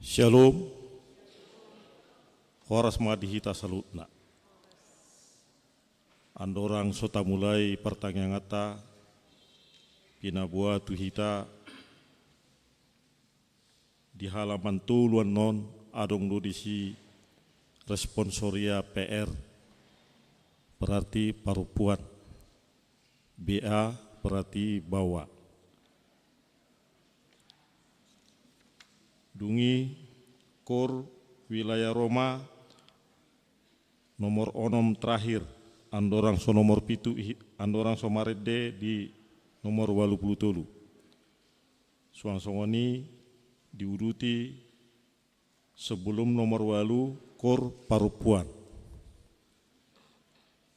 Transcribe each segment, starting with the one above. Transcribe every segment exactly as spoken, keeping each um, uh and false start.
Syalom. Horas ma di hita saluhutna. Andorang so tamulai partangianganta, pinaboa tu hita di halaman tolu annon adong do disi responsoria P R, berarti parompuan. B A berarti baoa. Dung i kor wilayah Roma nomor onom terakhir, andorang so nomor pitu, i-, andorang so marende di nomor walu pulu tolu. Suang songon i diuduti sebelum nomor walu kor parompuan.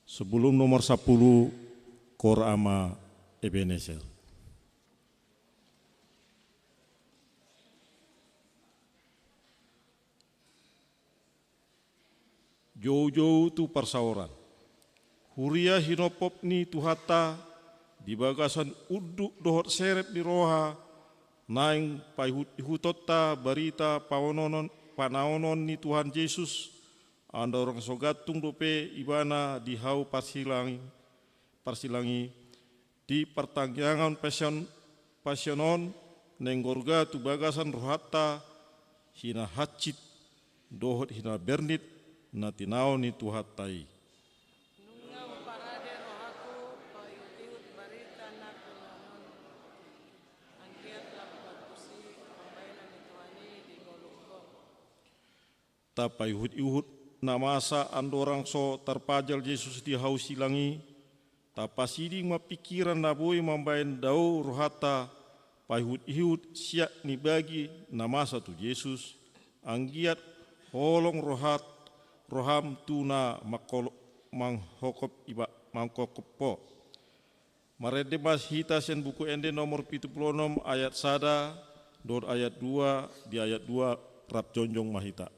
Sebelum nomor sapuluh kor ama Ebenezer. Joujou tu parsaoran. Huria hinophop ni Tuhanta di bagasan unduk dohot serep ni roha, naeng paihut-ihutonta barita paononon, panaonon ni Tuhan Jesus, andorang so gantung dope ibana di hau parsilang-, parsilang i, di partangiangan pasion, pasion on, naeng gorga tu bagasan rohanta, hinahansit dohot hinabernit na tinaon ni Tuhanta i. Nunga huparade rohangku, paihut-ihut barita na pinaonon, anggiat lam huantusi pambahenan ni Tuhan i di ngolungku. Tapaihut-ihut na masa andorang so tarpajal Jesus di hau silang i, tapasiding ma pingkiran na boi mambahen dao rohanta, paihut-ihut siat ni bagi na masa tu Jesus, anggiat holong rohat, roham tu na mangkol-, manghokop iba-, manghokop ho. Marende ma hita sian Buku Ende nomor pitu pulu onom ayat sada dohot ayat dua, di ayat dua rap jongjong ma hita.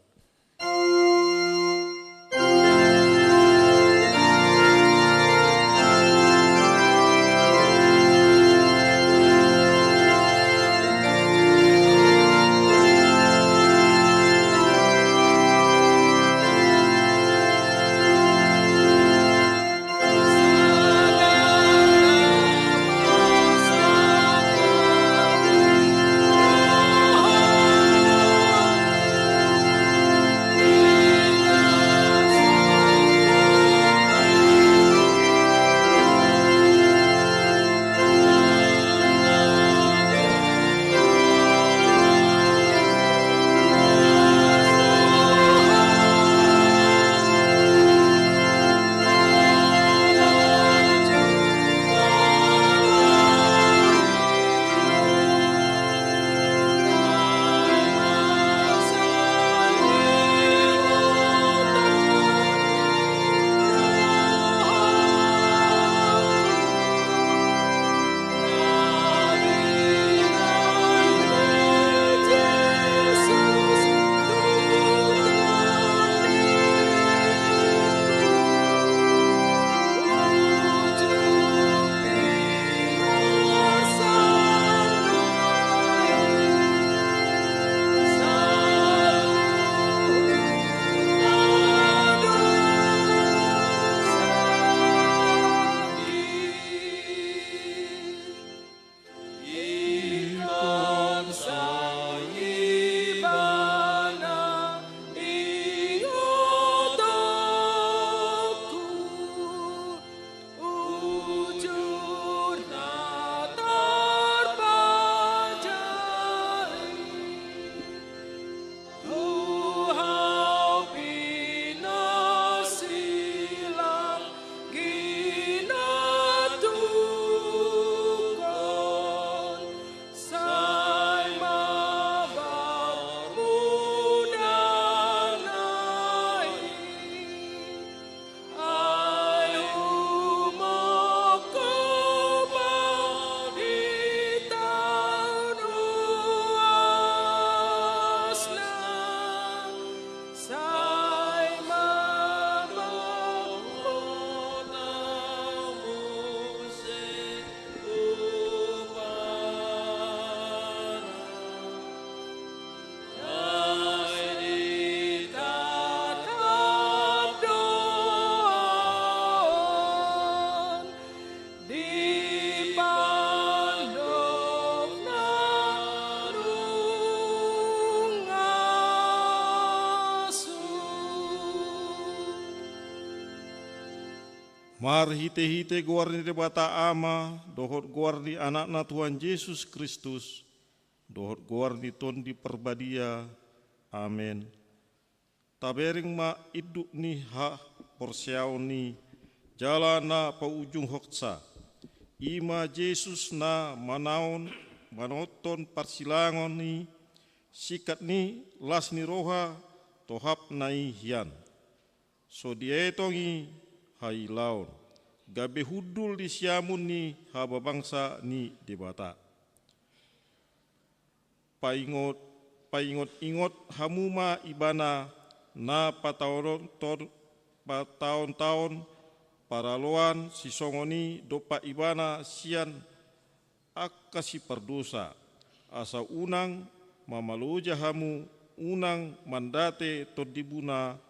Marhite-hite goar ni Debata Ama, dohot goar ni Anakna Tuhan Jesus Kristus, dohot goar ni Tondi Parbadia. Amen. Tabereng ma induk ni haporseaon i jala na paujunghonsa, i ma Jesus na manaon, manaonhon parsilangon i, singkat ni las ni roha tohapna i hian. So dietong i hailaon, gabe hundul di siamun ni hababangsa ni Debata. Paingot, paingot-ingot hamu ma Ibana na pataon-, pataon-taon paraloan sisongon i dompak Ibana sian angka sipardosa, asa unang mamaloja hamu, unang mandate tondimuna.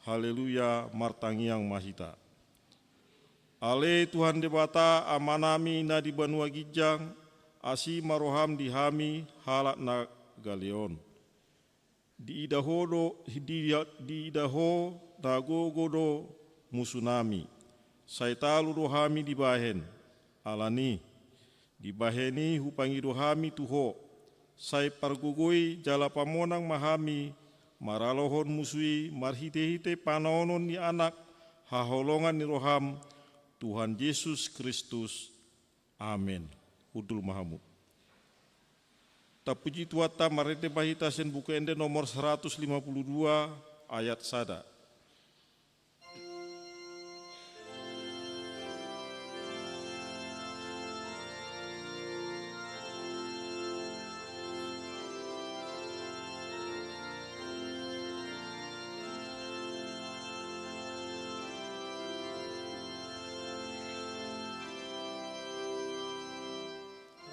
Haleluya, martangiang ma hita. Ale Tuhan Debata, Amanami na di banua ginjang, asi ma roham di hami halak na gale on. Diida Ho do, di, diida Ho na gogo do musunami. Sai talu do hami dibahen. Alani, dibahen i hupangido hami tu Ho. Sai pargogoi jala pamonang ma hami maralohon musu i marhite-hite panaonon ni Anak haholongan ni roham, Tuhan Jesus Kristus. Amen. Hundul ma hamu. Tapuji Tuhanta, marende ma hita sian Buku Ende nomor saratus lima puluh dua, ayat sada.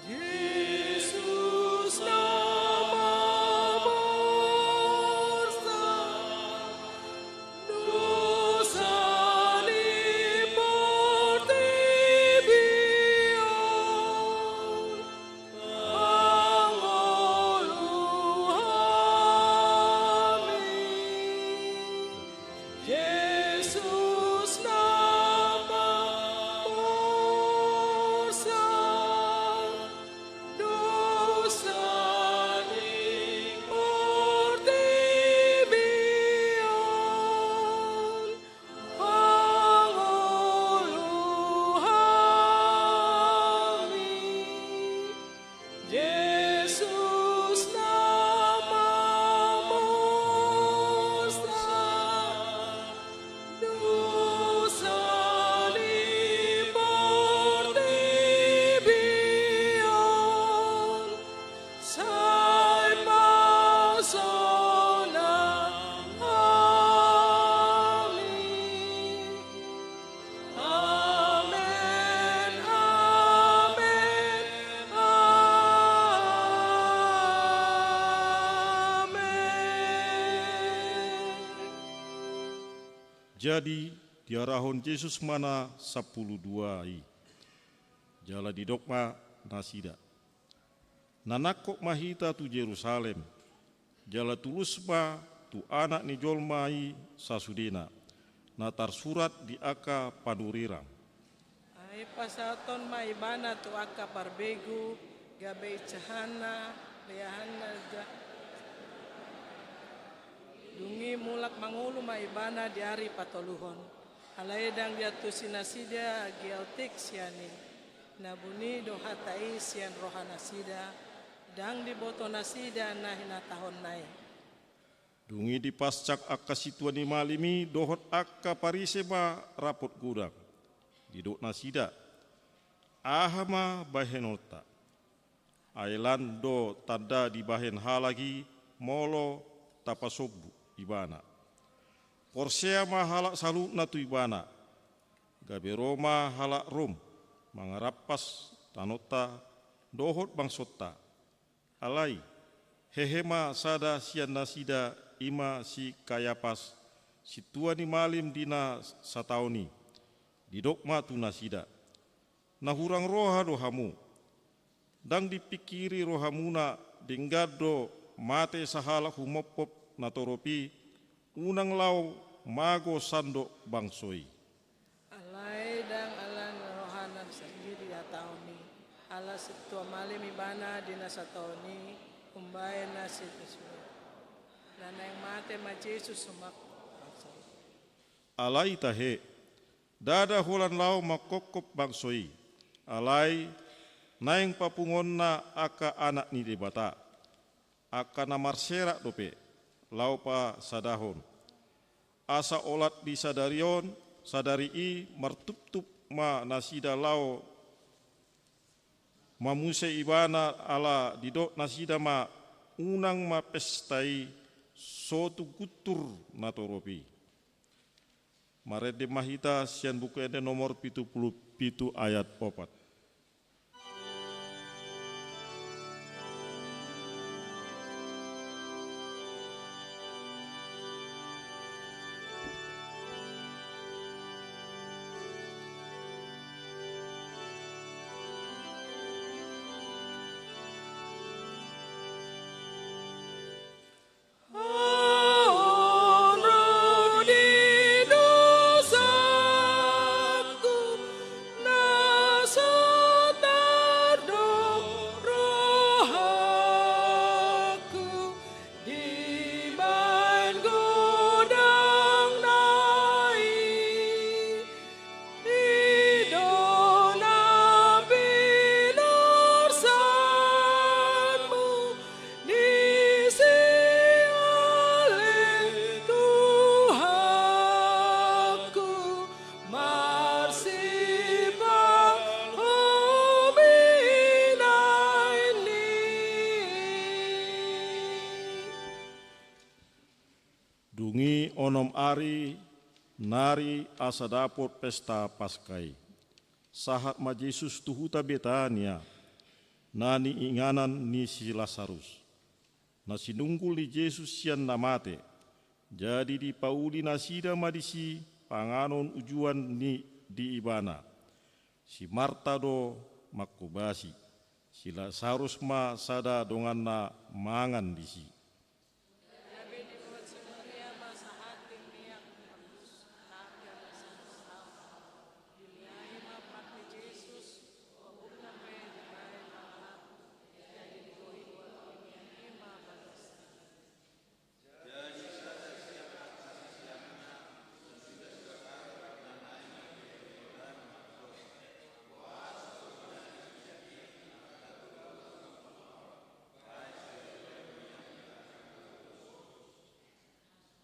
Jesus na mamorsan dosa ni portibi on, pangolu hami. Jesus na mamorsan dosa ni portibi on, pangolu hami. Jesus na mamorsan dosa ni portibi on, sai pasolang hami. Amen, amen, amen. Jadi, diarahon Jesus ma na sampulu dua i. Jala didok ma nasida: Na nangkok ma hita tu Jerusalem, jala tulus ma tu Anak ni jolma i sasudena, na tarsurat di angka panurirang. Ai pasahathon ma Ibana tu angka parbegu, gabe insahanna, leahanna ja-, dung i mulak mangolu ma Ibana di ari patoluhon. Alai ndang diantusi nasida agi otik sian i. Na buni do hata i sian rohanasida, ndang diboto nasida na hinatahonna i. Dung i dipansang angka sintua ni malim i dohot angka Parise ma rapot godang. Didok nasida: Aha ma bahenonta? Ai lan do tanda dibahen halak i molo tapasombu Ibana. Porsea ma halak saluhutna tu Ibana. Gabe ro ma halak Rom mangarampas tanonta dohot bangsonta. Alai hehe ma sada sian nasida, i ma si Kayapas, sintua ni malim di na sataon i. Didok ma tu nasida: Na hurang roha do hamu? Ndang dipingkiri rohamuna denggan do mate sahalak humophop na torop i, unang laho mago sandok bangso i? Alai Sintua malim ibana di na sataon i, umbaen na sintua. Na naeng mate ma Jesus sumak bangso i. Alai tahe, ndada holan laho mangkopkop bangso i, alai naeng papunguonna angka anak ni Debata, angka na marserak dope, laho pasadahon. Asa olat di sadari on, sadari i martuptup ma nasida laho mamuse ibana, ala didok nasida ma, unang ma pesta i so tu guntur na torop i. Marende ma hita sian Buku Ende nomor pitu pulu pitu ayat opat. Dung i onom ari nari asa dapot pesta Paska i, sahat ma Jesus tu huta Betania, na niinganan ni si Lasarus, na sinunggul ni Jesus sian na mate. Jadi dipauli nasida ma disi panganon ujuan ni di ibana. Si Marta do manghobasi, si Lasarus ma sada donganna mangan disi.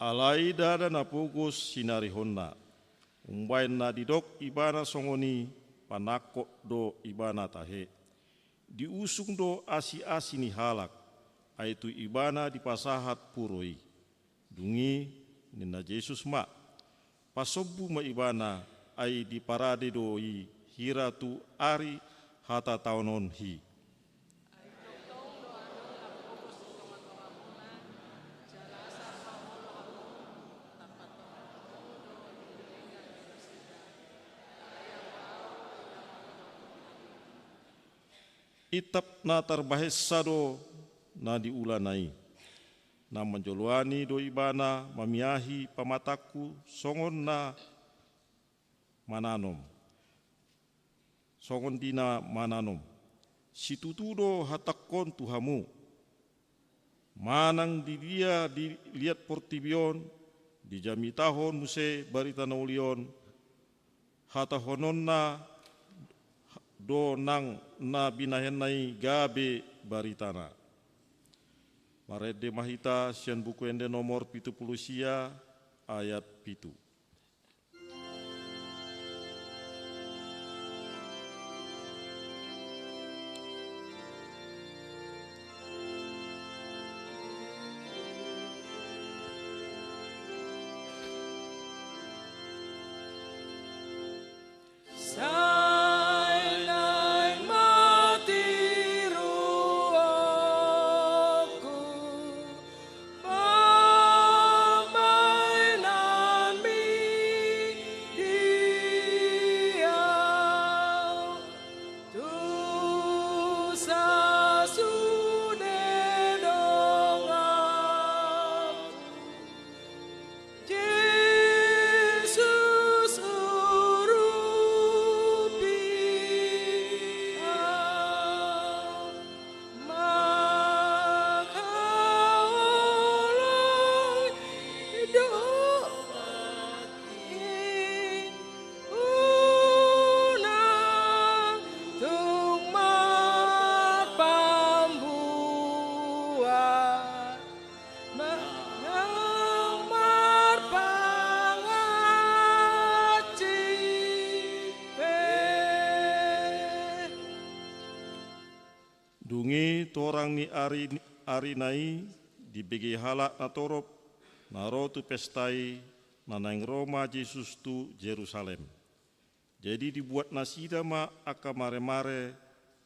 Alai ndada na pogos sinarihonna. Umbaen na didok ibana songon i, panangkok do ibana tahe. Diusung do asiasi ni halak, ai tu ibana dipasahat puro i. Dung i ninna Jesus ma, pasombu ma ibana, ai diparade do i hira tu ari hatataononhi. Itap na tarbahensa do na niulana i. Na manjoloani do ibana mamiahi pamatangku songon na mananom. Songon di na mananom. Situtu do hatangkon tu hamu. Manang di dia di liat portibi on, dijamitahon muse barita na uli on, hatahononna do nang na binahenna i gabe baritana. Marende ma hita sian Buku Ende nomor pitu pulu sia ayat pitu. Dung i torang ni ari, arina i dibege halak natorop na ro tu pesta i, na naeng ro ma Jesus tu Jerusalem. Jadi dibuat nasida ma angka maremare,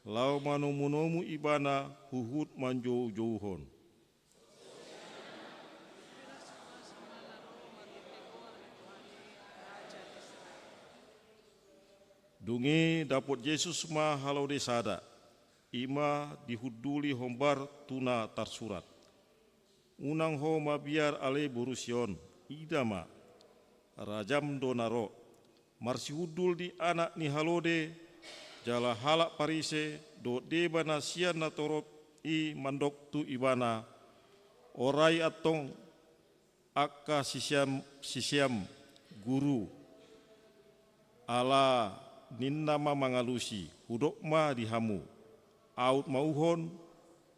laho manomunomu Ibana huhut manjoujouhon. Dung i dapot Jesus ma halode sada, i ma dihunduli hombar tu na tarsurat: Unang ho mabiar ale boru Sion, ida ma, rajam do na ro. Marsihundul di anak ni halode, jala halak Parise dohot deba na sian natorop i mandok tu Ibana: Orai antong angka siseam, siseam, Guru, ala ninna ma mangalusi, hudok ma di hamu, aut mauhon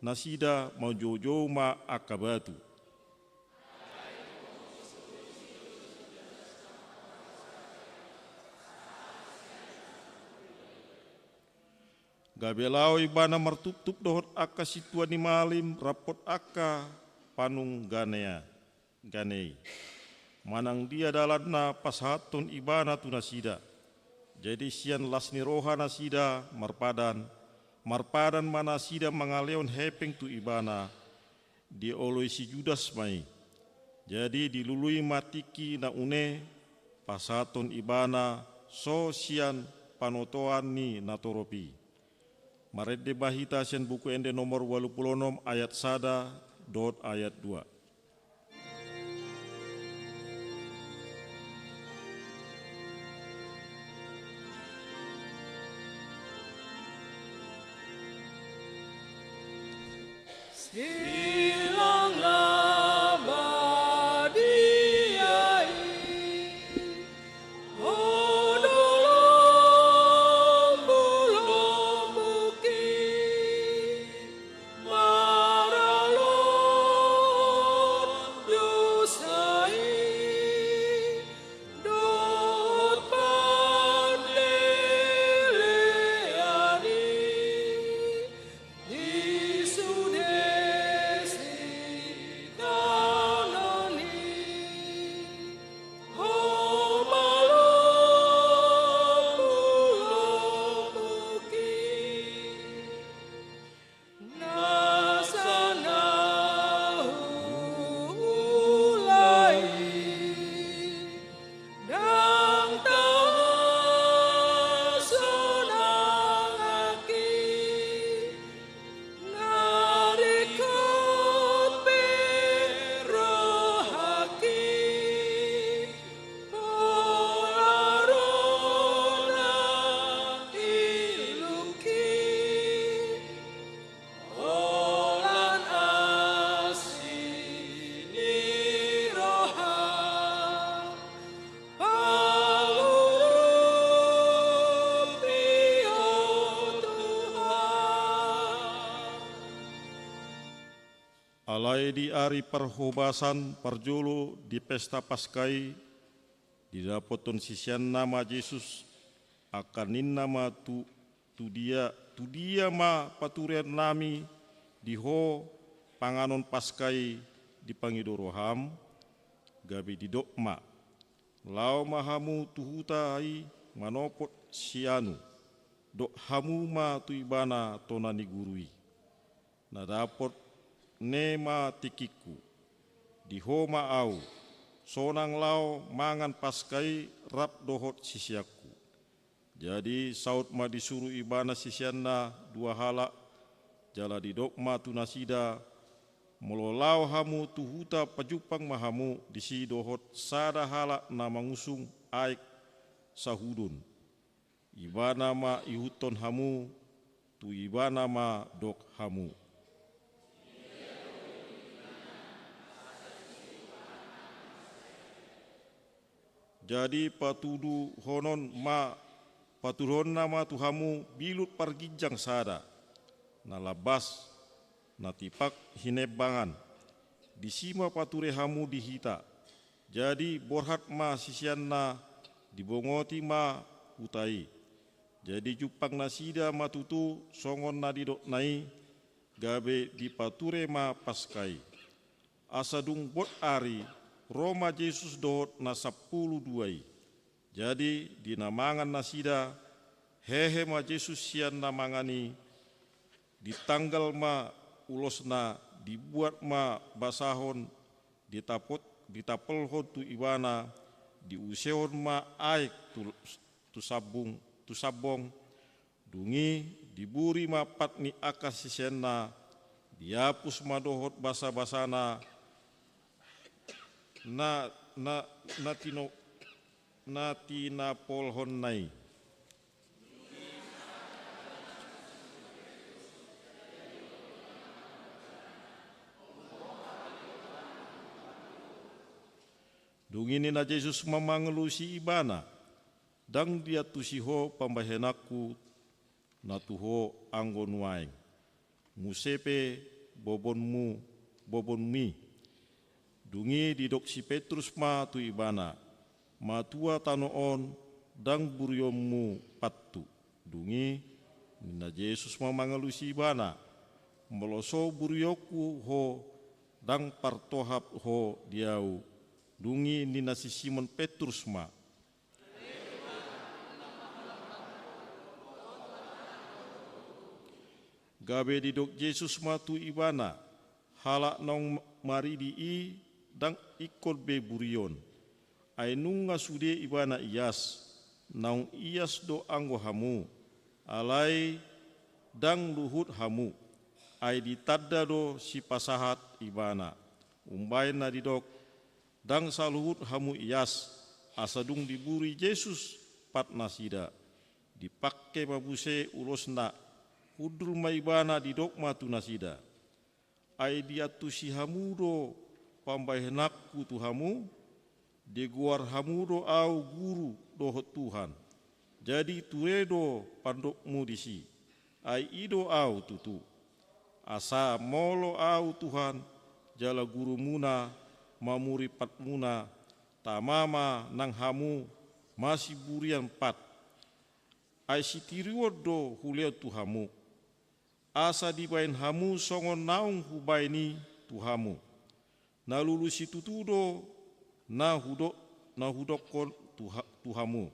nasida manjoujou ma angka batu. Gabe laho Ibana martuptup dohot angka sintua ni malim rap dohot angka panungganea, gane i, manang dia dalan na pasahathon Ibana tu nasida. Jadi sian las ni roha nasida marpadan, marpadan ma nasida mangalehon hepeng tu Ibana, dioloi si Judas ma i. Jadi dilului ma tingki na une pasahathon Ibana, so sian panotoan ni natorop i. Marende ma hita sian Buku Ende nomor ualu pulu onom, ayat sada dohot ayat dua. Silang na badia i, odolan bulung buki, maralon dosa i, dohot panlelean i, di sude sitaonon i, ho ma lombulombuki. Nasa na huula i, ndang tahasonangki, na ringkot pe rohangki, pola ro nang ilungki. Holan asi ni roha, pangurupi ho Tuhan. Alai di ari parhobasan parjolo di pesta Paska i, didapothon siseanna ma Jesus, angka ninna ma tu, tu dia, tu dia ma patureonnami di ho panganon Paska i dipangido roham? Gabe didok ma: Laho ma hamu tu huta i manopot si anu, dok hamu ma tu ibana tona ni guru i. Na dapot ne ma tingkingku, di ho ma ahu, sonang laho mangan Paska i rap dohot siseanku. Jadi saut ma disuru ibana siseanna dua halak, jala didok ma tu nasida: Molo laho hamu tu huta pajumpang ma hamu disi dohot sada halak na mangusung aek sahudon. Ibana ma ihuthon hamu, tu ibana ma dok hamu. Jadi patuduhonon ma, patuduhonna ma tu hamu bilut parginjang sada, na lambas, na tipak hinembangan. Disi ma pature hamu di hita. Jadi borhat ma siseanna, dibongoti ma huta i. Jadi jumpang nasida ma tutu songon na didokna i, gabe dipature ma Paska i. Asa dung bot ari, ro ma Jesus dohot na sampulu dua i. Jadi di na mangan nasida, hehe ma Jesus sian na mangan i, ditanggal ma ulosna, dibuat ma basahon, ditapot-, ditapolhon tu ibana, diusehon ma aek tu, tu sambung, tu sambong, Dung i diburi ma pat ni angka siseanna, diapus ma dohot basabasana na, na, na tino-, na tinapolhonna i. Dung i ninna Jesus ma mangalusi ibana, Ndang diantusi ho pambahenanku na tu ho anggo nuaeng. Muse pe bobonmu, bobonmi. Dung i didok si Petrus ma tu ibana, matua tano on, ndang burionmu pattu. Dung i ninna Jesus ma mangalusi ibana, molo so burionku ho, ndang partohap ho di ahu. Dung i ninna si Simon Petrus ma, Gabe didok Jesus ma tu ibana, halak naung maridi i ndang ingkon be burion. Ai nunga sude ibana ias, naung ias do anggo hamu, alai ndang luhut hamu, ai ditanda do sipasahat ibana. Umbahen na didok, Ndang saluhut hamu ias, asa dung diburi Jesus pat nasida. Dipangke ma muse ulosna, hundul ma ibana didok ma tu nasida. Ai diantusi hamu do pambahenanku tu hamu, digoar hamu do ahu guru dohot Tuhan. Jadi ture do pandokmu disi, ai i do ahu tutu. Asa molo ahu Tuhan jala gurumuna mamuri patmuna, tama ma nang hamu masiburian pat. Ai sitiruon do hulehon tu hamu. Asa dibahen hamu songon naung hubahen i tu hamu. Na lulu situtu do na hudo-, na hudokkon tu ha-, tu hamu.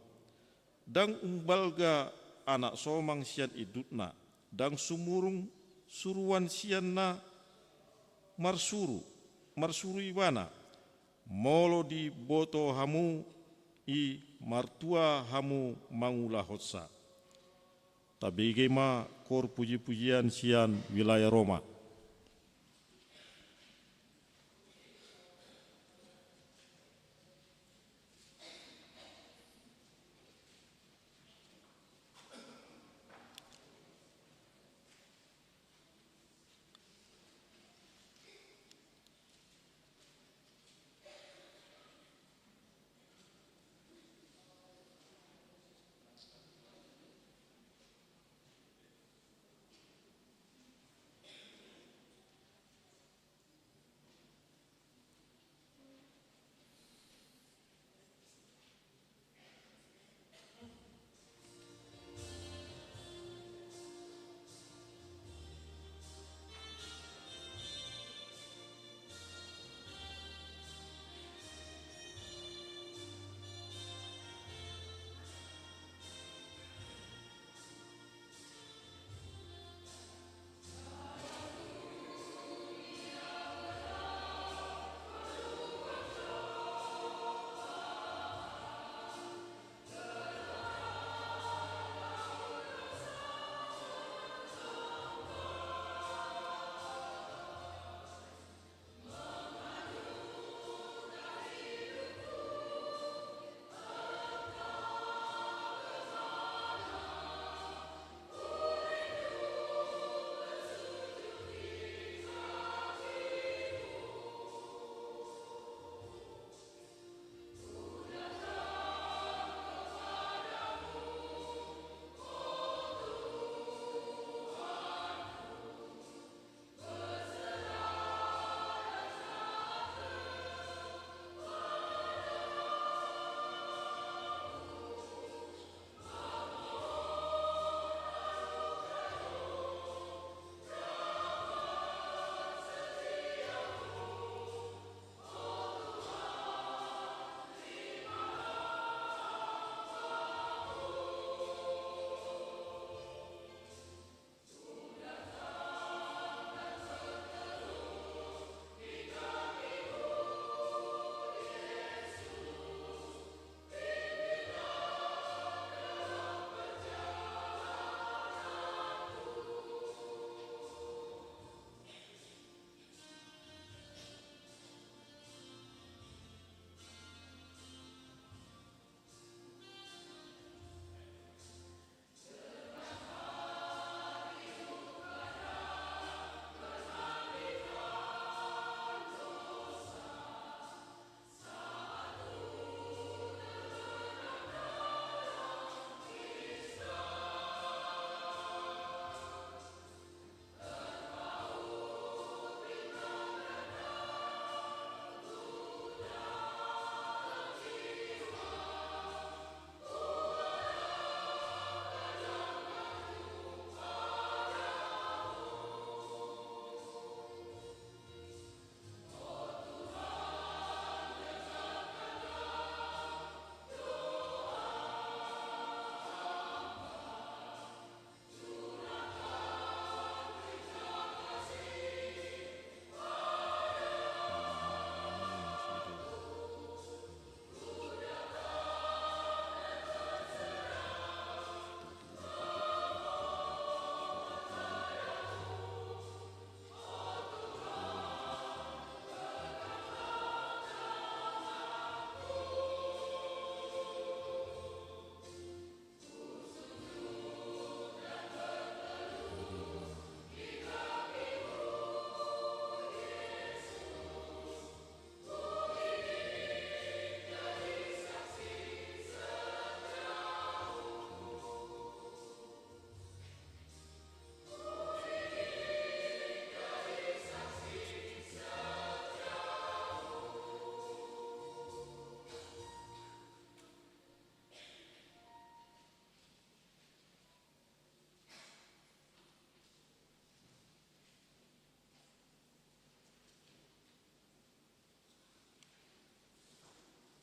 Ndang umbalga anak somang sian indukna, ndang sumurung suruan sian na marsuru, marsuru ibana. Molo diboto hamu i, martua hamu mangulahonsa. Tabege ma koor puji-pujian sian wilayah Roma.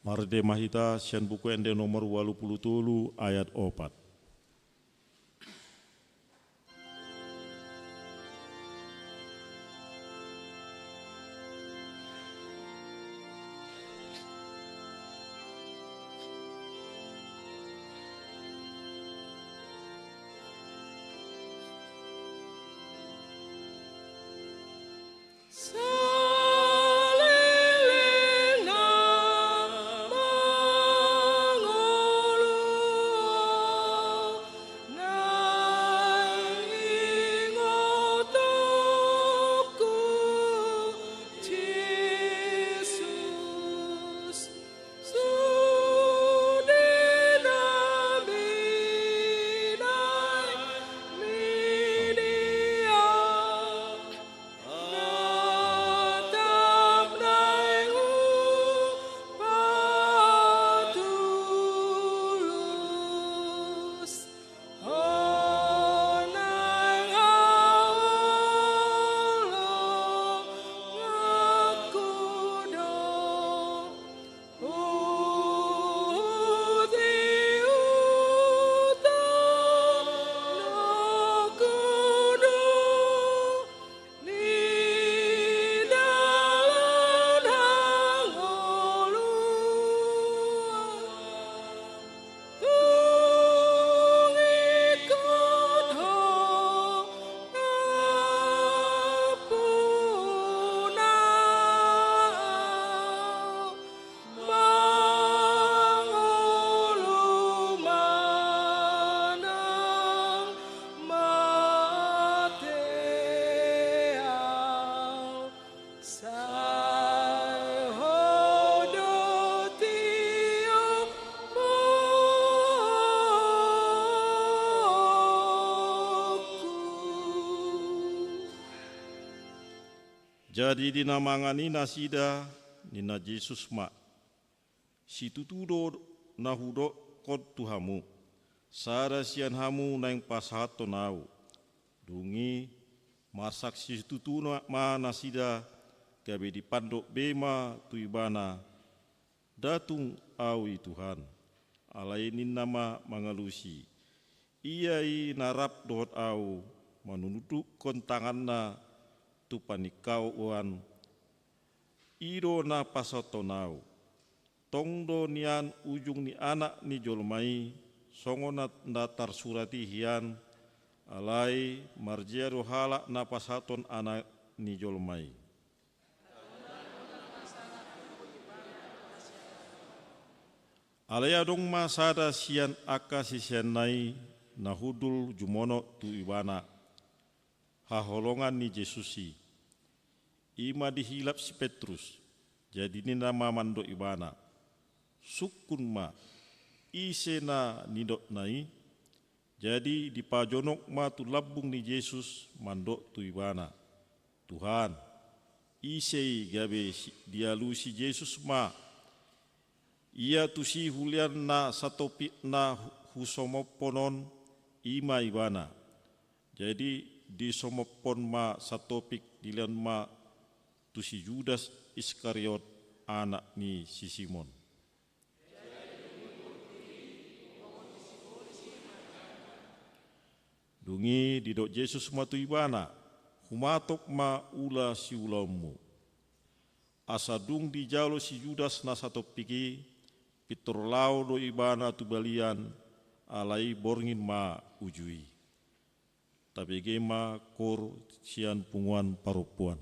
Marende ma hita sian Buku Ende nomor ualu pulu tolu ayat opat. Jadi di na mangan i nasida, ninna Jesus ma: Situtu do na hudokkon tu hamu, sada sian hamu naeng pasahathon ahu. Dung i marsak situtu ma nasida, gabe dipandok be ma tu ibana: Nda tung ahu i Tuhan. Alai ninna ma mangalusi: Ia i na rap dohot ahu, manundukkon tanganna tu paningkaoan, i do na pasahathon ahu. Tong do nian ujung ni Anak ni jolma i, songon na, na tarsurat i hian, alai marjea do halak na pasahathon Anak ni jolma i. Alai adong ma sada sian angka siseanna i na hundul jumonok tu ibana, haholongan ni Jesus i. I ma dihilap si Petrus. Jadi ninna ma mandok ibana: Sungkun ma, ise na nidokna i? Jadi dipajonok ma tu lambung ni Jesus, mandok tu ibana: Tuhan, ise i? Gabe si, dialusi Jesus ma ia tusi: Hulehon ma satopik na hu-, husomophon on, i ma ibana. Jadi disomophon ma satopik, dilehon ma tu si Judas Iskariot, anak ni si Simon. Dung i didok Jesus ma tu ibana: Humatop ma ula siulaonmu. Asa dung dijalo si Judas na satopik i, pintor laho do ibana tu balian, alai borngin ma uju i. Tabege ma koor sian punguan parompuan.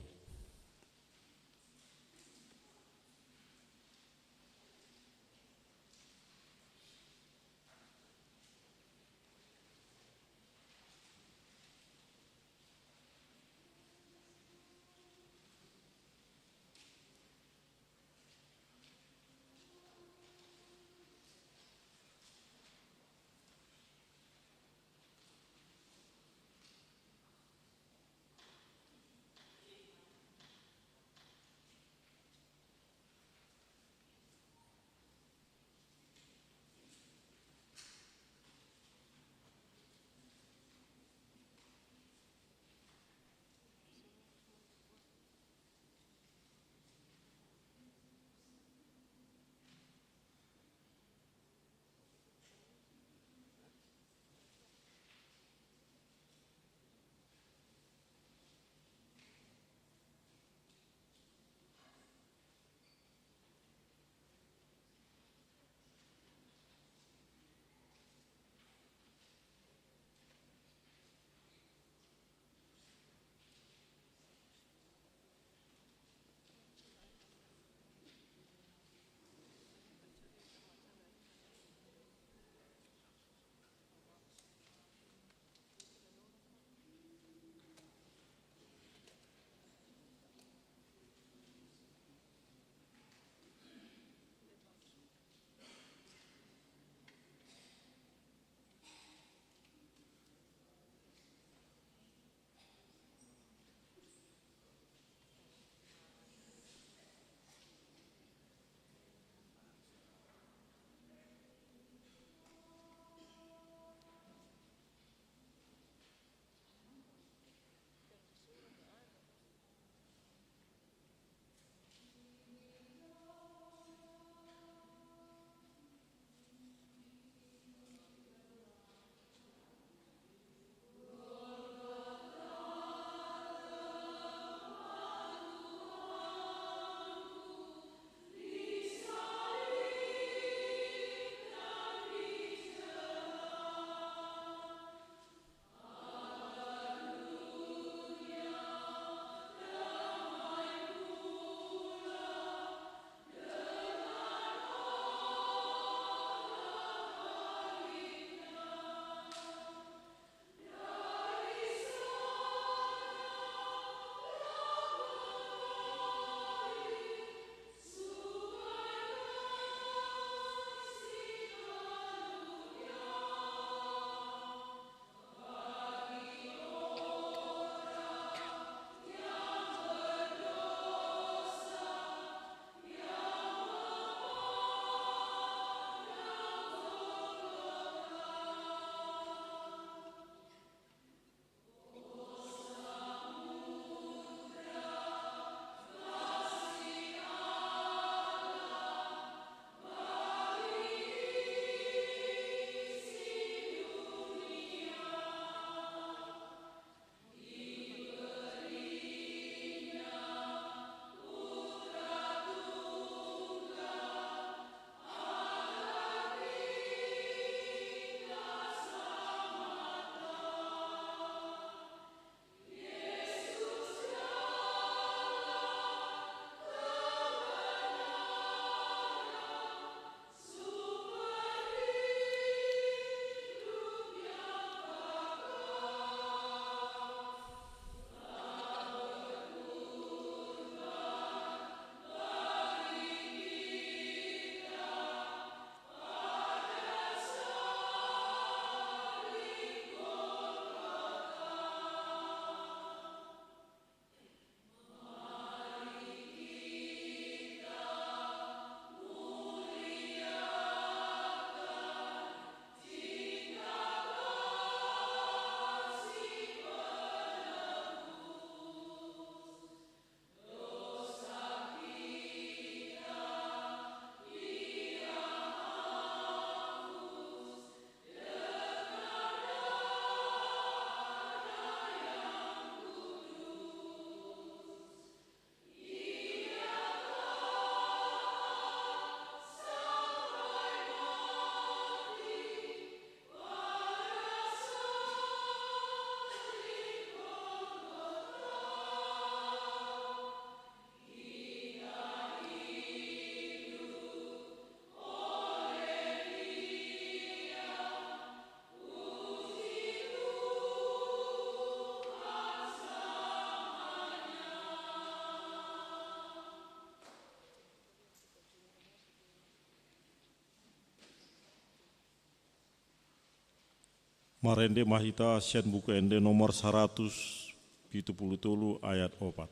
Marende ma hita sian Buku Ende nomor saratus pitu pulu tolu ayat opat.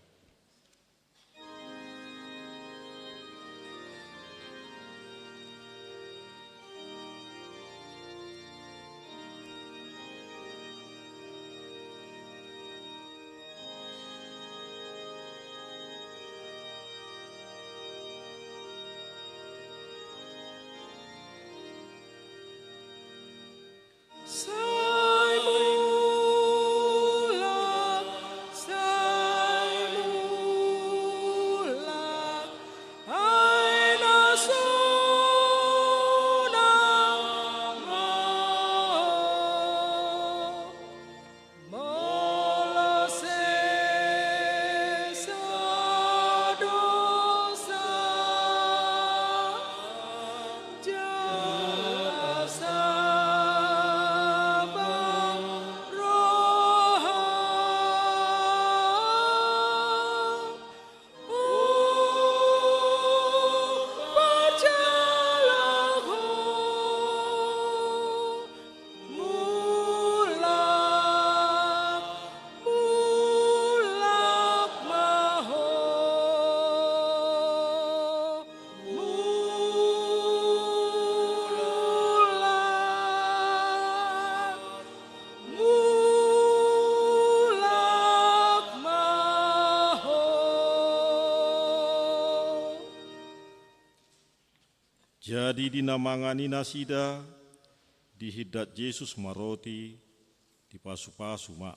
Sai mulak, sai mulak, ai na sonang ma ho. Molo sesa dosa, jala saba roha. O, parjala ho, mulak, mulak ma ho, mulak, mulak ma ho. Jadi di na mangan i nasida, dihindat Jesus ma roti, dipasupasu ma,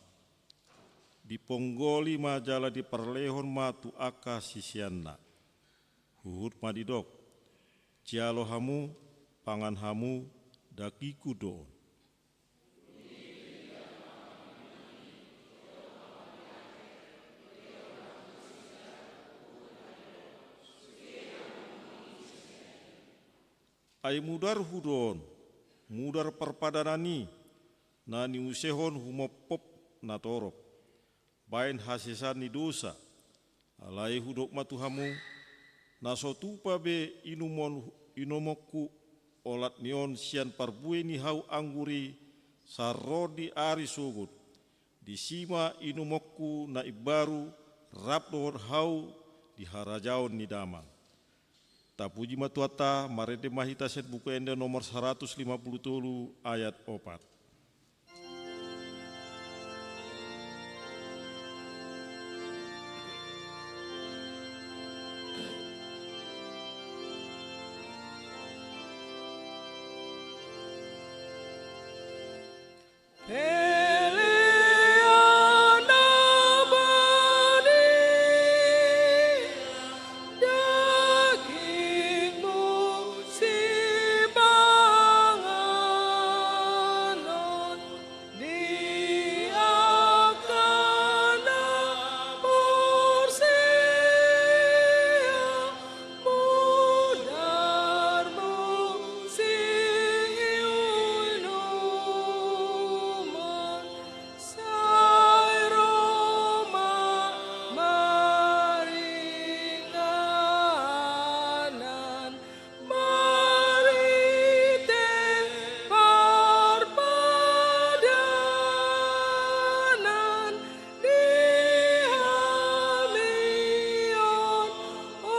diponggoli ma jala diparlehon ma tu angka siseanna. Huhut ma didok: Jalo hamu, pangan hamu, dagingku do on. Ai mudarhu do on, mudar parpadanan i, na niusehon humophop na torop, baen hasesaan ni dosa. Alai hudok ma tu hamu, na so tupa be inumon, inumonku olat ni on sian parbue ni hau anggur i sahat ro di ari sogot, disi ma inumonku na imbaru rap dohot hau di harajaon ni Damang. Tapuji ma Tuhanta. Marende ma hita sian Buku Ende nomor saratus lima pulu tolu ayat opat. Pelean na badia, dagingmu sipanganon di angka na porsea, mudarmu siinumon, sai ro ma maringanan marhite parpadanan ni hami on, o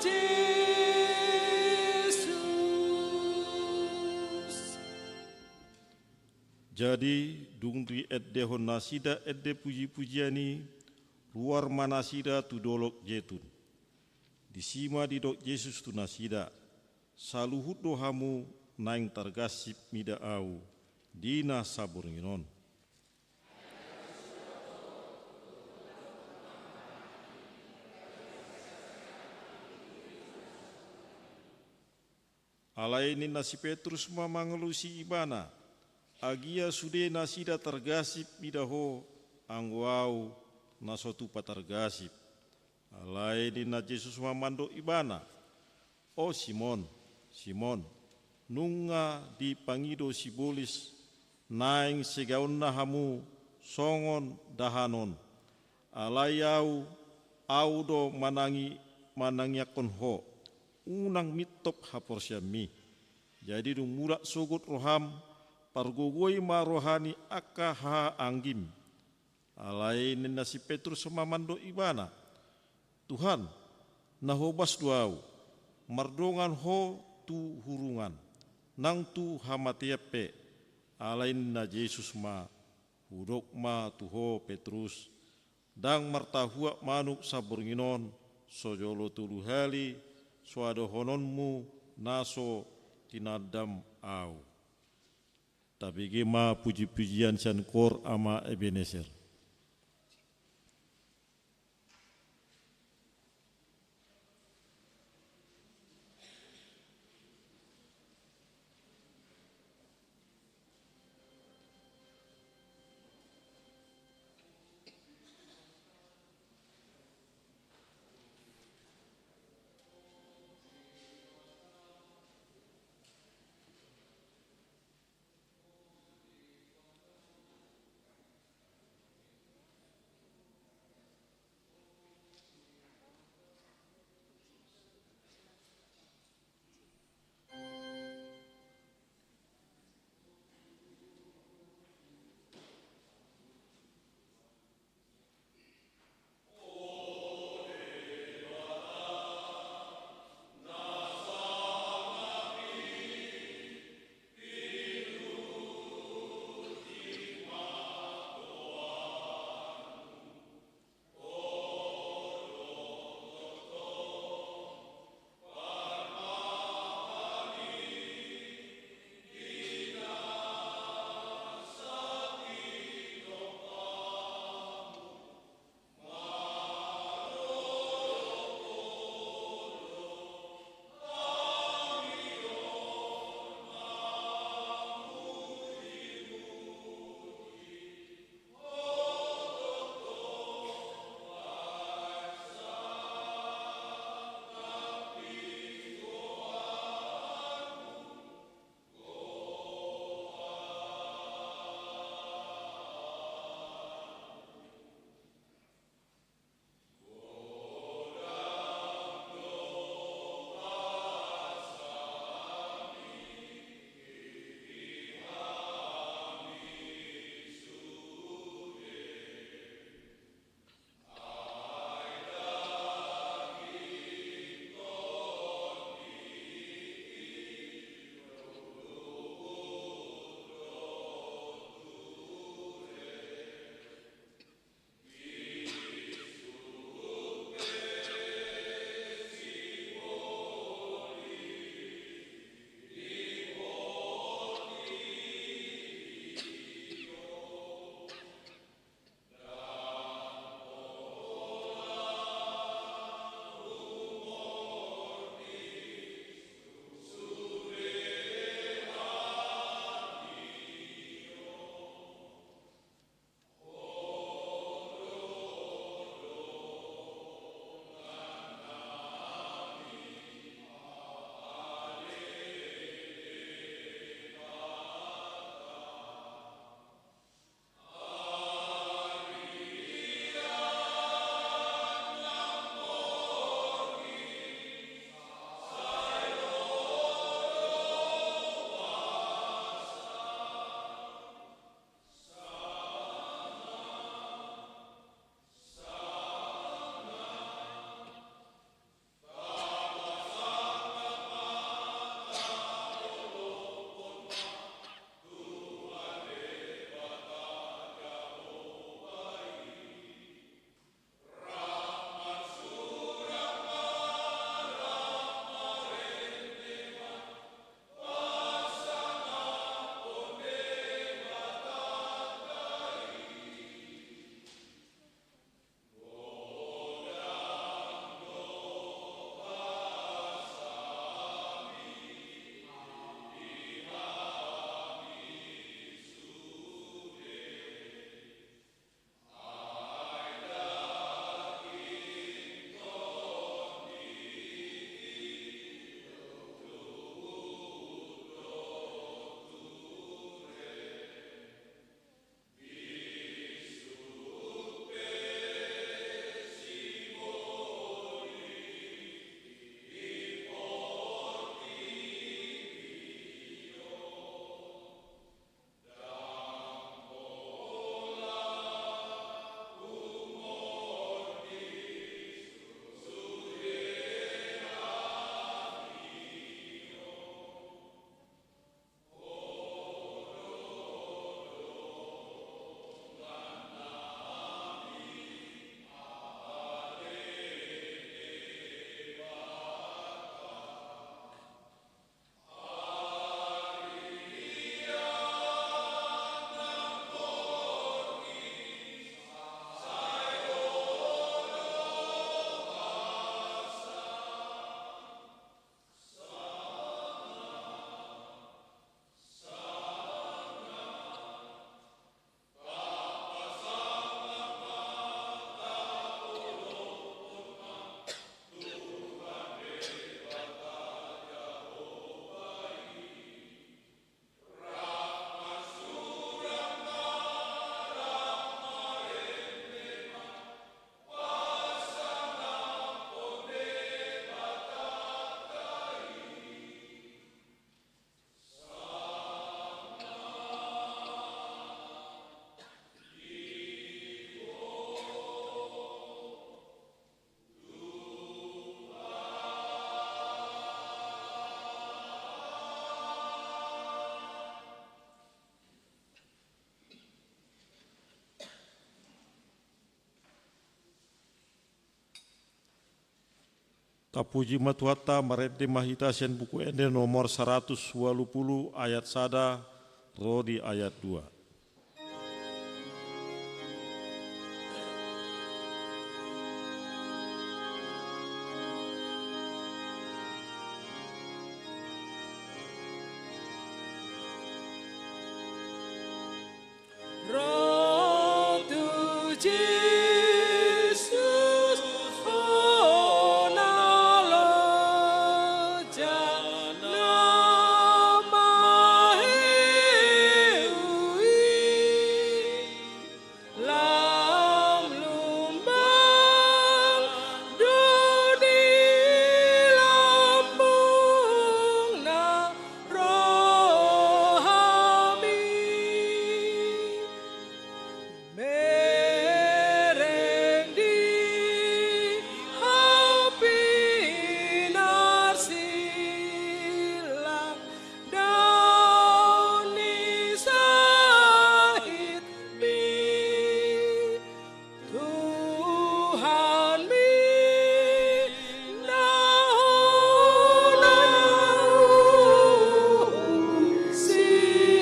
Jesus. Jadi, dung diendehon nasida ende pujipujian i, ruar ma nasida tu Dolok Jetun. Disi ma didok Jesus tu nasida: Saluhut do hamu naeng targansip mida Ahu di na saborngin on. Alai ninna si Petrus ma mangalusi Ibana: Agia sude nasida targansip mida Ho, anggo Ahu na so tupa targansip? Alai ninna Jesus ma mandok ibana: O Simon, Simon, nunga dipangido sibolis naeng segaonna hamu songon dahan on. Alai Ahu, Ahu do manangi-, manangiangkon ho, unang mintop haporseaonmi. Jadi dung mulak sogot roham, Pargogoi ma roha ni angka hahaanggim. Alai ninna si Petrus ma mandok ibana: Tuhan, na hobas do ahu, mardongan ho tu hurungan, nang tu hamatean pe. Alai ninna Jesus ma: Hudok ma tu ho, Petrus, ndang martahuak manuk saborngin on, so jolo tolu hali so adohononmu na so tinandam ahu. Tabege ma puji-pujian sian Kor Ama Ebenezer. Tapuji ma Tuhanta, marende ma hita sian Buku Ende nomor saratus ualu pulu ayat sada ro di ayat dua. Ro tu Jesus hona loja na maheui lam lumbang do di lambungna rohami. Mereng di hau pinarsilang daun ni sahitmi, Tuhanmi na hona sikatmi.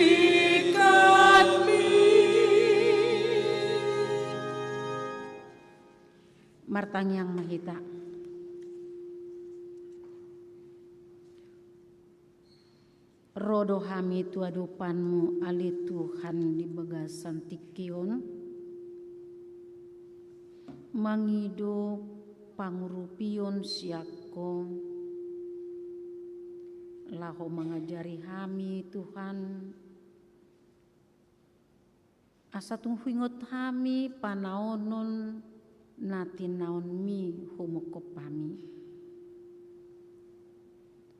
Martangiang ma hita. Ro do hami tu adopanmu, ale Tuhan, di bagasan tingki on, mangido pangurupion sian Ho, laho mangajari hami, Tuhan, asa tung huingot hami panaonon na tinaonmi humongkop hami.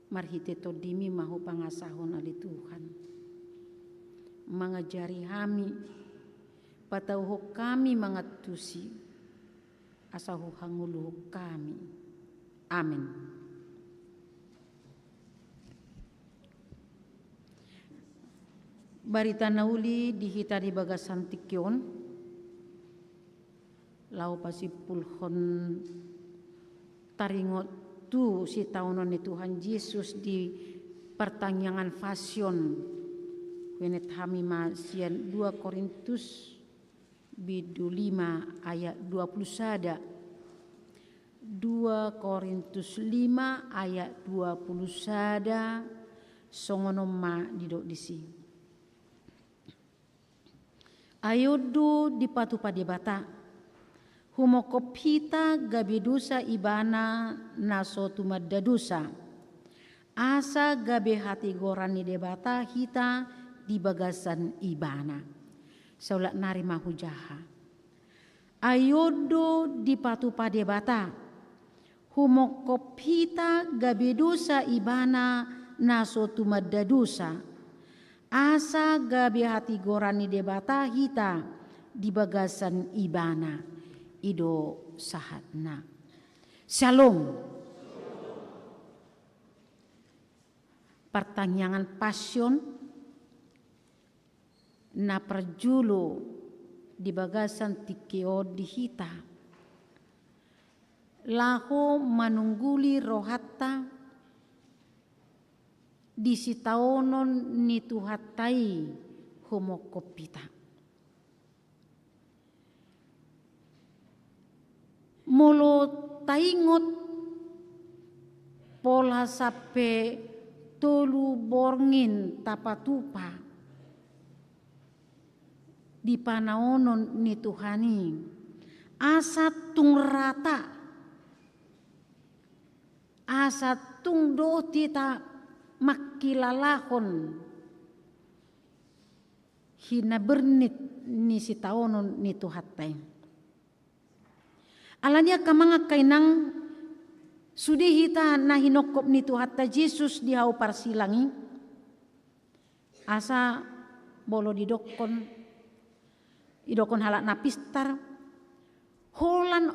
Marhite tondimi ma hupangasahon, ale Tuhan, mangajari hami, patauhon hami mangantusi, asa huhangoluhon hami. Amen. Barita na uli di hita di bagasan tingki on, laho pasimpulhon taringot tu sitaonon ni Tuhan Jesus di partangiangan Pasion. Huenet hami ma sian dua Korintus bindu lima ayat dua pulu sada. Dua Korintus lima ayat dua pulu sada, songon on ma didok disi. Ai on do dipatupa Debata, humongkop hita gabe dosa Ibana na so tumanda dosa, asa gabe hatigoran ni Debata hita di bagasan Ibana. Saulak nari ma hujaha. Ai on do dipatupa Debata, humongkop hita gabe dosa Ibana na so tumanda dosa, asa gabe hatigoran ni Debata hita di bagasan Ibana. I do sahatna. Syalom. Partangiangan Pasion na parjolo di bagasan tingki on di hita, laho manungguli rohanta di sitaonon ni Tuhanta i humongkop hita. Molo taingot pola sampe tolu borngin tapatupa di panaonon ni Tuhan i, asa tung rata, asa tung dohot hita mangkilalahon hinabernit ni sitaonon ni Tuhanta i. Alani i angka amang angka inang, sude hita na hinongkop ni Tuhanta Jesus di hau parsilang i, asa molo didokkon, didokkon halak na pistar, holan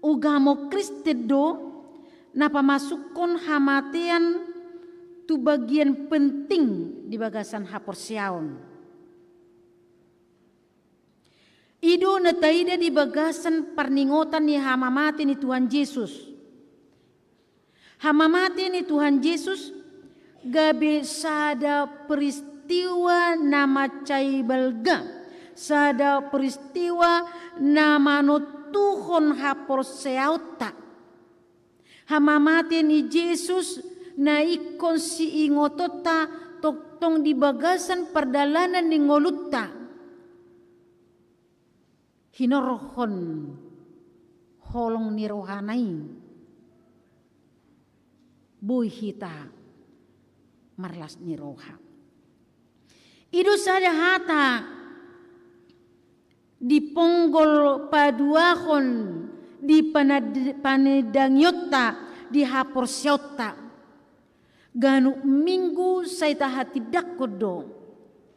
ugamo Kristen do na pamasukkon hamatean tu bagian penting di bagasan haporseaon. I do na taida di bagasan parningotan ni hamamate ni Tuhan Jesus. Hamamate ni Tuhan Jesus gabe sada peristiwa na mansai balga, sada peristiwa na manontuhon haporseaonta. Hamamate ni Jesus na ingkon siingotonta tongtong di bagasan pardalanan ni ngolunta. Hinorhon holong ni rohana i, boi hita marlas ni roha. I do sada hata di ponggol paduahon di panad-, panidangionta di haporseaonta. Ganup minggu sai tahatindangkon do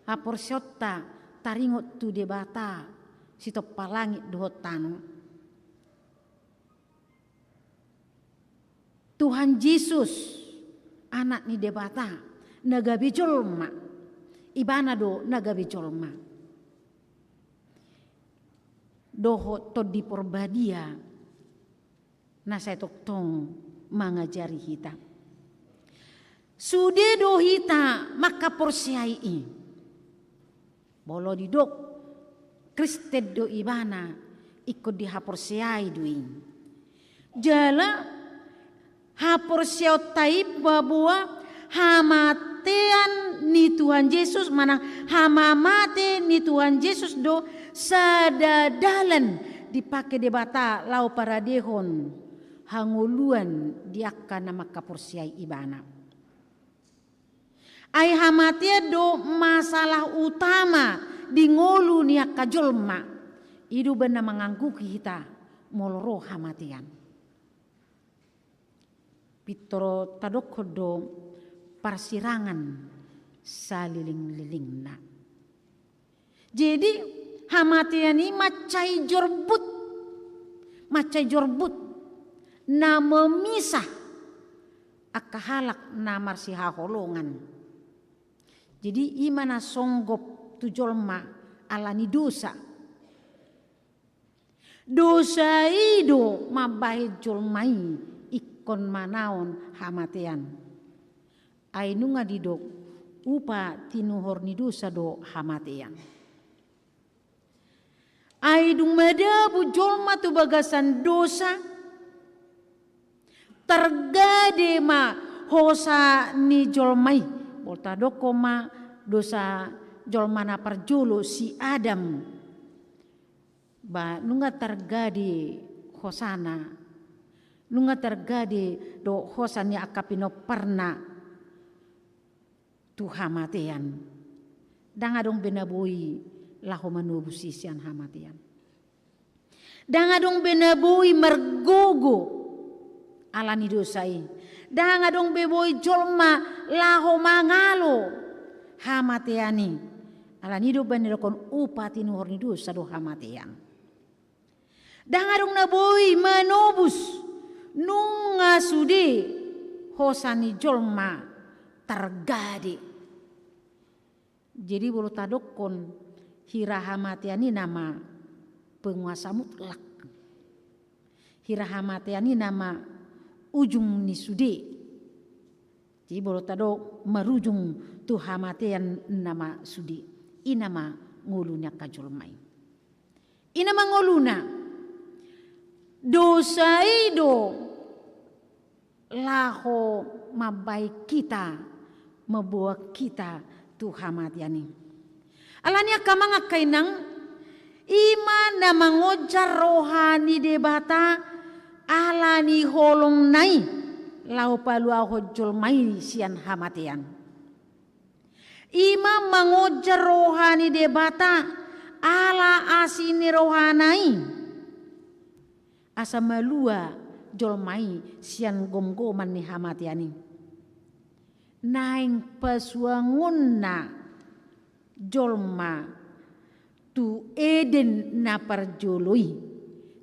haporseaonta taringot tu Debata sitompa langit dohot tano. Tuhan Jesus, Anak ni Debata, na gabe jolma. Ibana do na gabe jolma. Dohot Tondi Porbadia na sai tongtong mangajari hita. Sude do hita mangkaporseai i. Molo didok Kristen do ibana, ingkon dihaporseai do i. Jala haporseaonta i paboa hamatean ni Tuhan Jesus, manang hamamate ni Tuhan Jesus do sada dalan dipake Debata laho paradehon hangoluan di angka na mangkaporseai ibana. Ai hamatean do masalah utama di ngolu ni angka jolma. I do umbahen na mangangguhi hita molo ro hamatean. Pintor tadokhon do parsirangan saliling-lilingna. Jadi, hamatean i mansai jorbut, mansai jorbut na memisah angka halak na marsihaholongan. Jadi, i ma na songgop tu jolma ala ni dosa. Dosa i do mambahen jolma i ingkon manaon hamatean. Ai nunga didok, upa tinuhor ni dosa do hamatean. Ai dung madabu jolma tu bagasan dosa, targade ma hosa ni jolma i. Molo tadokhon ma dosa jolma na parjolo si Adam. Ba, nunga targade hosana, nunga targade do hosa ni angka pinomparna tu hamatean. Ndang adong be na boi laho manobus i sian hamatean. Ndang adong be na boi margogo ala ni dosa i. Ndang adong be boi jolma laho mangalo hamatean i. Ala ni do umbahen na didokhon upa tinuhor ni dosa do hamatean. Ndang adong na boi manobus nunga sude hosa ni jolma targade. Jadi molo tadokhon hira hamatean i nama penguasa mutlak. Hira hamatean i nama ujung ni sude. Jadi molo tadok marujung tu hamatean nama sude. I nama ngolu ni angka jolma i. I nama ngoluna. Dosa i do laho mambahen hita, mamboan hita tu hamatean i. Ala ni i angka amang angka inang, i ma na mangonjar roha ni Debata ala ni holongna i laho paluahon jolma i sian hamatean. I ma mangonjar roha ni Debata ala asi ni rohana i. Asa malua jolma i sian gomgoman ni hamatean i. Naeng pasuangonna jolma tu Eden na parjolo i,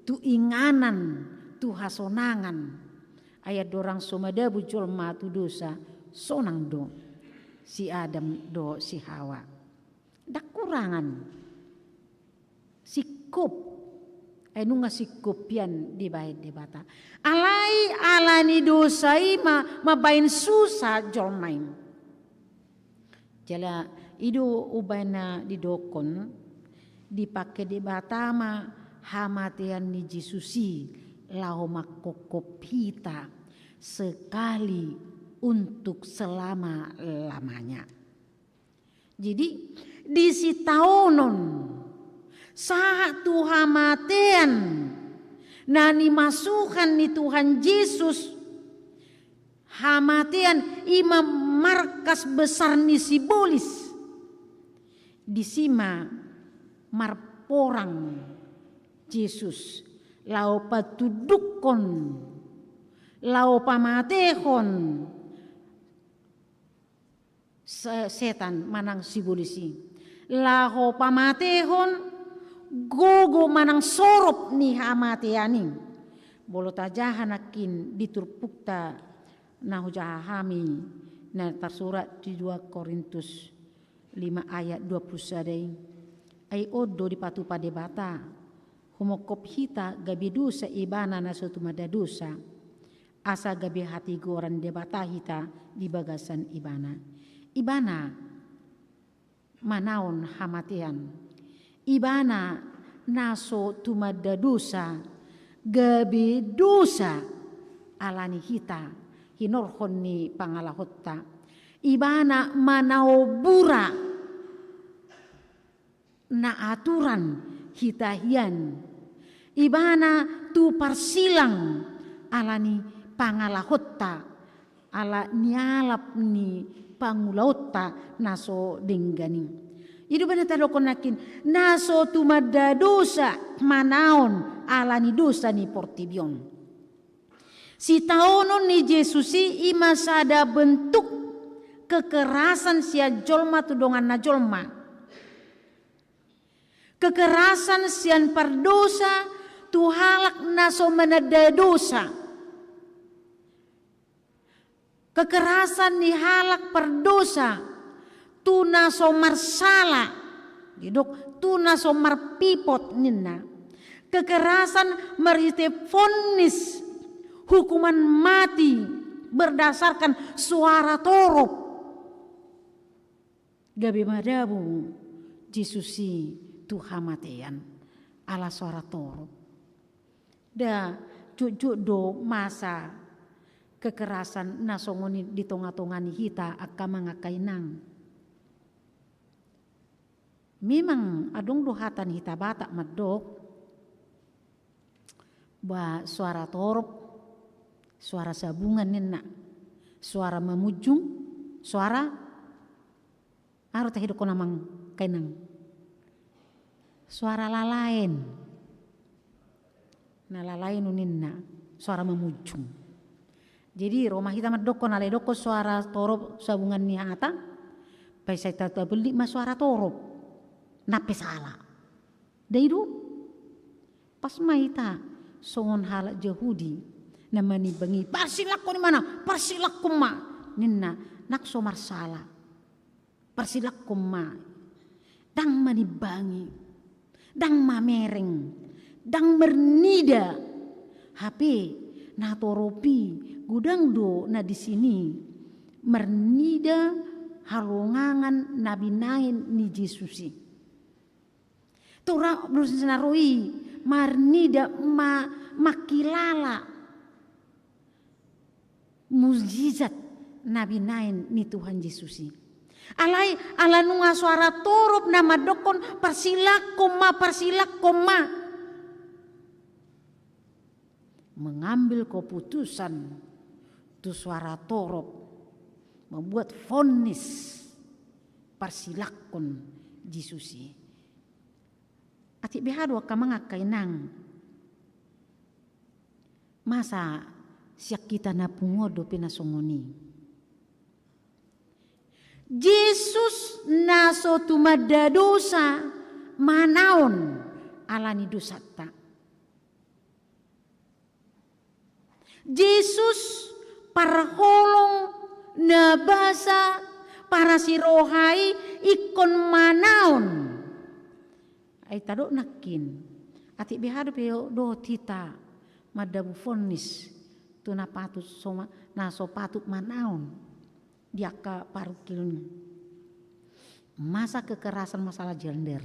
tu inganan, tu hasonangan. Ai andorang so madabu jolma tu dosa, sonang do si Adam dohot si Hawa. Ndang kurangan. Singkop. Ai nunga singkop hian dibaen Debata. Alai ala ni dosa i ma mambaen susa jolma i. Jala i do umbaen na didokkon, dipangke Debata ma hamatean ni Jesus i laho manghophop hita sekali untuk selama-lamanya. Jadi, di sitaonon sahat tu hamatean na nimasuhan ni Tuhan Jesus, hamatean i ma markas besar ni sibolis. Disi ma marporang Jesus laho patundukhon, laho pamatehon se-, setan manang sibolis i. Laho pamatehon gogo manang sorop ni hamatean i. Molo tajaha nangkin di turpukta na hujaha hami na tarsurat di dua Korintus lima ayat dua puluh sada i. Ai on do dipatupa Debata, humongkop hita gabe dosa Ibana na so tumanda dosa, asa gabe hatigoran Debata hita di bagasan Ibana. Ibana manaon hamatean. Ibana na so tumanda dosa, gabe dosa ala ni hita, hinorhon ni pangalahonta. Ibana manaobura na aturan hita hian. Ibana tu parsilang ala ni pangalahonta, ala ni alap ni pangulaonta na so denggan i. I do umbaen na tadokkon nangkin, na so tumanda dosa manaon ala ni dosa ni portibi on. Sitaonon ni Jesus i, i ma sada bentuk kekerasan sian jolma tu donganna jolma. Kekerasan sian pardosa tu halak na so mananda dosa. Kekerasan ni halak pardosa tu na so marsala, didok tu na so marpipot ninna. Kekerasan marhite vonis hukuman mati berdasarkan suara torop. Gabe madabu Jesus i tu hamatean ala suara torop. Nda jotjot do masa kekerasan na songon i di tongatonga ni hita angka amang angka inang. Memang adong do hata ni hita Batak mandok, ba suara torop, suara sabungan ninna, suara mamunjung, suara, aha do tahidokkon amang angka inang? Suara lalaen. Na lalaen do ninna, suara mamunjung. Jadi ro ma hita mandokkon, alai dokkon suara torop sabungan ni hata, pe sai ta-, tabellit ma suara torop. Nang pe sala. Nda i do? Pas ma hita songon halak Jahudi na manimbangi, parsilakkon i ma na, parsilakkon ma ninna, nang so marsala. Parsilakkon ma, ndang manimbangi, ndang mamereng, ndang marnida. Hape na torop i godang do na disi i marnida halongangan na binaen ni Jesus i. Tura dohot na ro i marnida ma-, mangkilala mujizat na binaen ni Tuhan Jesus i. Alai ala nunga suara torop na mandokkon parsilakkon ma, parsilakkon ma. Mengambil keputusan tu suara torop, membuat vonis parsilakkon Jesus i. Atik beha do angka amang angka inang. Masa sian hita na pungu on dope na songon i. Jesus na so tumanda dosa manaon ala ni dosanta. Jesus parholong na basa parasiroha i ingkon manaon. Ai tadok nangkin, Atik beha dope dohot hita mandabu vonis tu na patut so ma-, na so patut manaon di angka parungkilon i. Masa kekerasan masalah gender.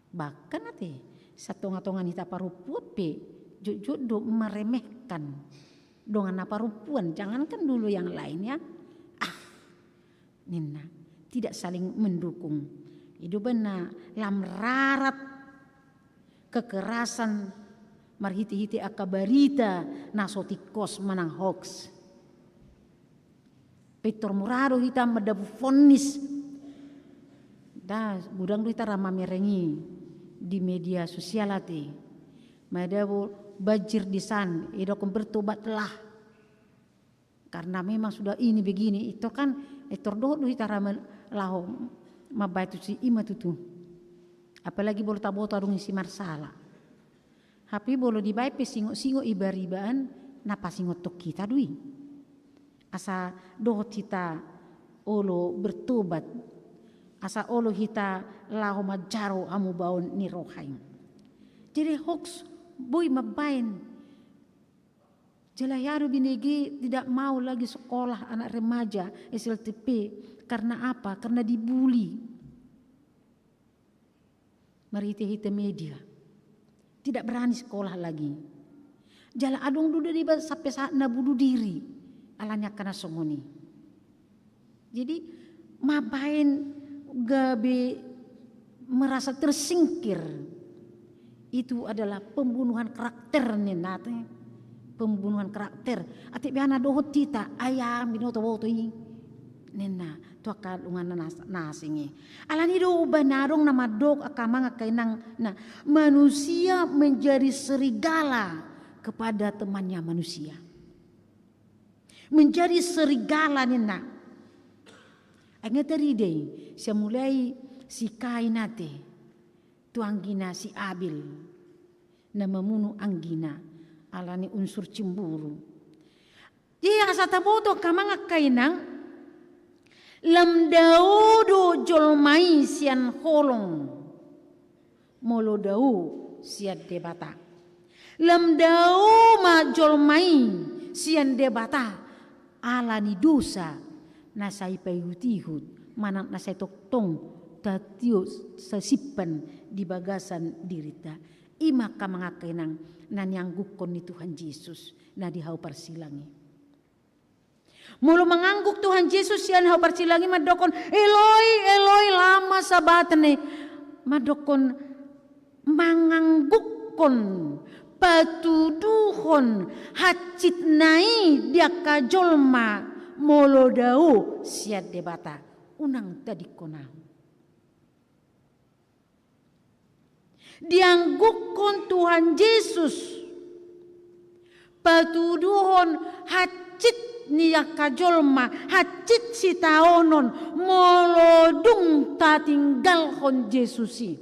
Bahkan ate, sian tonga-tonga ni hita parompuan pe, jotjot do meremehkan dongan na parompuan, jangankan dulu yang lain ya. Ah, ninna, tidak saling mendukung. I do umbahen na lam rarat kekerasan marhite-hite angka barita na so tingkos manang hoax. Pintor mura do hita mandabu vonis. Da, godang do hita ra mamereng i di media sosial ate. Mandabu banjir di san, idokkon bertobatlah. Karena memang sudah ini begini, pintor kan, pintor dohot do hita ra ma-, laho mambaen tusi, i ma tutu. Apalagi molo taboto adong isi marsala. Hape molo dibaen pe singot-singot ibariba an, na pasingothon hita do i. Asa dohot hita olo bertobat. Asa olo hita laho manjalo hamubaon ni roha i. Jadi hoax boi mambaen. Jala hea do binege tidak mau lagi sekolah anak remaja S L T P. Karena apa? Karena dibully. Marhite-hite media. Tidak berani sekolah lagi. Jala adong do deba sampe sahat na bunuh diri. Alani angka na songon i. Jadi, mambaen gabe merasa tersingkir. Itu adalah pembunuhan karakter ninna ate. Pembunuhan karakter. Atik beha na dohot hita, ai aha binoto-boto i. Ninna, tu angka dongan na, na asing i. Alani do umbahen adong na mandok angka amang angka inang, na manusia menjadi serigala kepada temannya manusia. Menjadi serigala ninna. Ai nga tarida i, sian mulai si Kain ate, tu anggina si Abel, na mamunu anggina, alani unsur cemburu. Jadi asa taboto angka amang angka inang, lam dao do jolma i sian holong. Molo dao sian Debata. Lam dao ma jolma i sian Debata, alani dosa na sai paihut-ihut, manang na sai tongtong tatio sasimpan di bagasan dirinta. I ma angka amang angka inang na niangguhon ni Tuhan Jesus, na di hau parsilang i. Molo mangangguk Tuhan Jesus sian hau parsilang i mandokkon, "Eloi, Eloi, lama sabaktani?" Mandokkon, manganggukkon, patuduhon hansit na i di angka jolma molo dao sian Debata. Unang tadingkon ahu. Dianggukkon Tuhan Jesus patuduhon hansit ni angka jolma, hansit sitaonon, molo dung tatinggalhon Jesus i.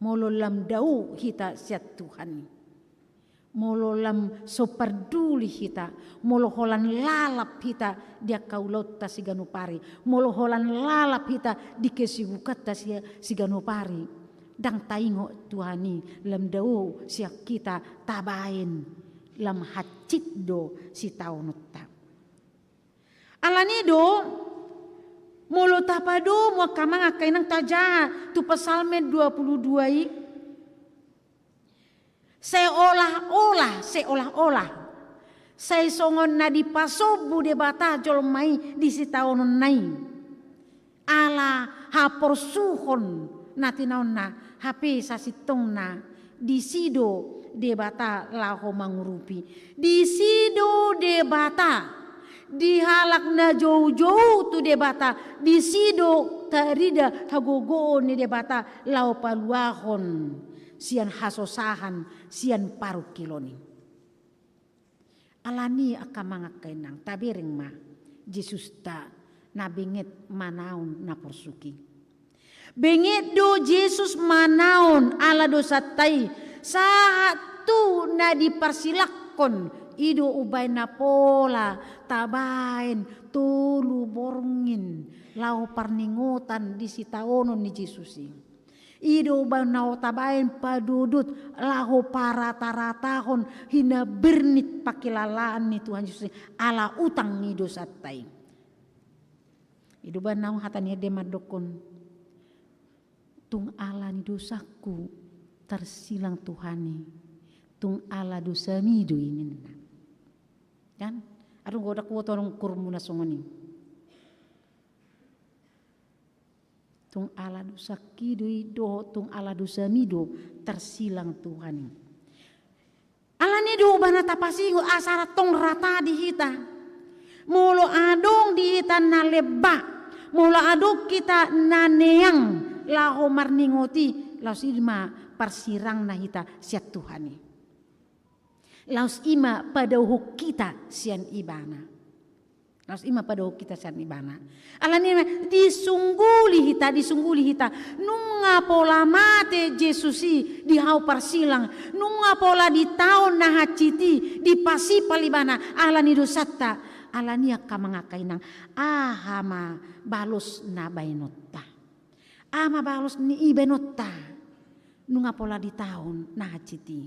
Molo lam dao hita sian Tuhan i. Molo lam so parduli hita, molo holan lalap hita di angka ulaonta siganup ari, molo holan lalap hita di kesibukanta si-, siganup ari, ndang taingot Tuhan i, lam dao sian hita tabaen lam hansit do sitaononta. Alani do, molo tapadomu angka amang angka inang, tajaha tu Psalmen dua puluh dua i, seolah-olah, seolah-olah sai songon na dipasombu Debata jolma i di sitaononna i. Ala haporsuhon na tinaonna, hape sasintongna disi do Debata laho mangurupi. Disi do Debata, di halak na joujou tu Debata, disi do tarida hagogoon ni Debata laho paluahon sian hasosahan, sian parungkilon i. Alani angka amang angka inang, tabereng ma Jesusta na benget manaon na porsuk i. Benget do Jesus manaon ala dosanta i, sahat tu na diparsilanghon i do umbahen na pola tabaen tolu borngin laho parningotan di sitaonon ni Jesus i. I do umbahen na tabaen padodot laho parataratahon hinabirnit pangkilalaan ni Tuhan Jesus i ala utang ni dosanta i. I do umbahen naung hata ni ende mandokkon, tung ala ni dosangku tarsilang Tuhan i, tung ala dosami do i ninna. Kan? Adong godang huboto adong ukurmuna songon i. Tung ala dosangki do i dohot tung ala dosami do tarsilang Tuhan i. Alani do umbahen tapasingot asa tong rata di hita. Molo adong di hita na lemba, molo adong hita na neang laho marningot i, laos i ma parsirangna hita sian Tuhan i. Laos i ma padaohon hita sian Ibana. Laos i ma padaohon hita sian Ibana. Alani i ma disungguli hita, disungguli hita. Nunga pola mate Jesus i di hau parsilang. Nunga pola ditaon na hansit i, dipasipal Ibana ala ni dosanta. Alani i angka amang angka inang, aha ma balos na baenonta? Aha ma balos ni i baenonta? Nunga pola ditaon na hansit i.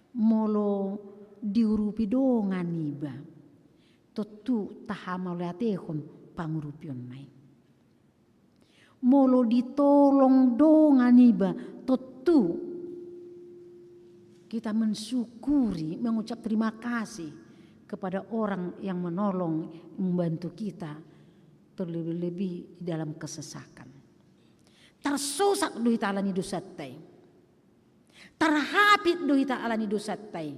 Molo diurupi dongan iba, tontu tahamauliatehon pangurupionna i. Molo ditolong dongan iba, tontu kita mensyukuri, mengucap terima kasih kepada orang yang menolong, membantu kita, terlebih-lebih di dalam kesesakan. Tarsosak do hita ala ni dosanta i. Tarhapit do hita ala ni dosanta i.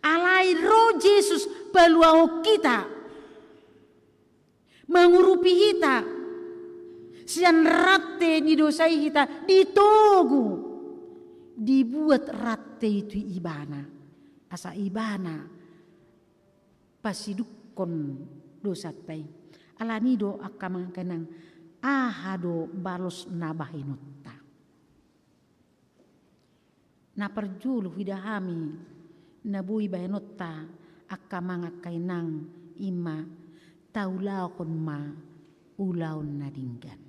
Alai ro Jesus paluahon hita, mangurupi hita. Sian rante ni dosa i hita ditogu, dibuat rante i tu Ibana, asa Ibana pasidungkon dosanta i. Alani i do angka amang angka inang, aha do balos na baenonta? Na parjolo huida hami na boi baenonta angka amang angka inang, i ma taulahon ma ulaon na denggan.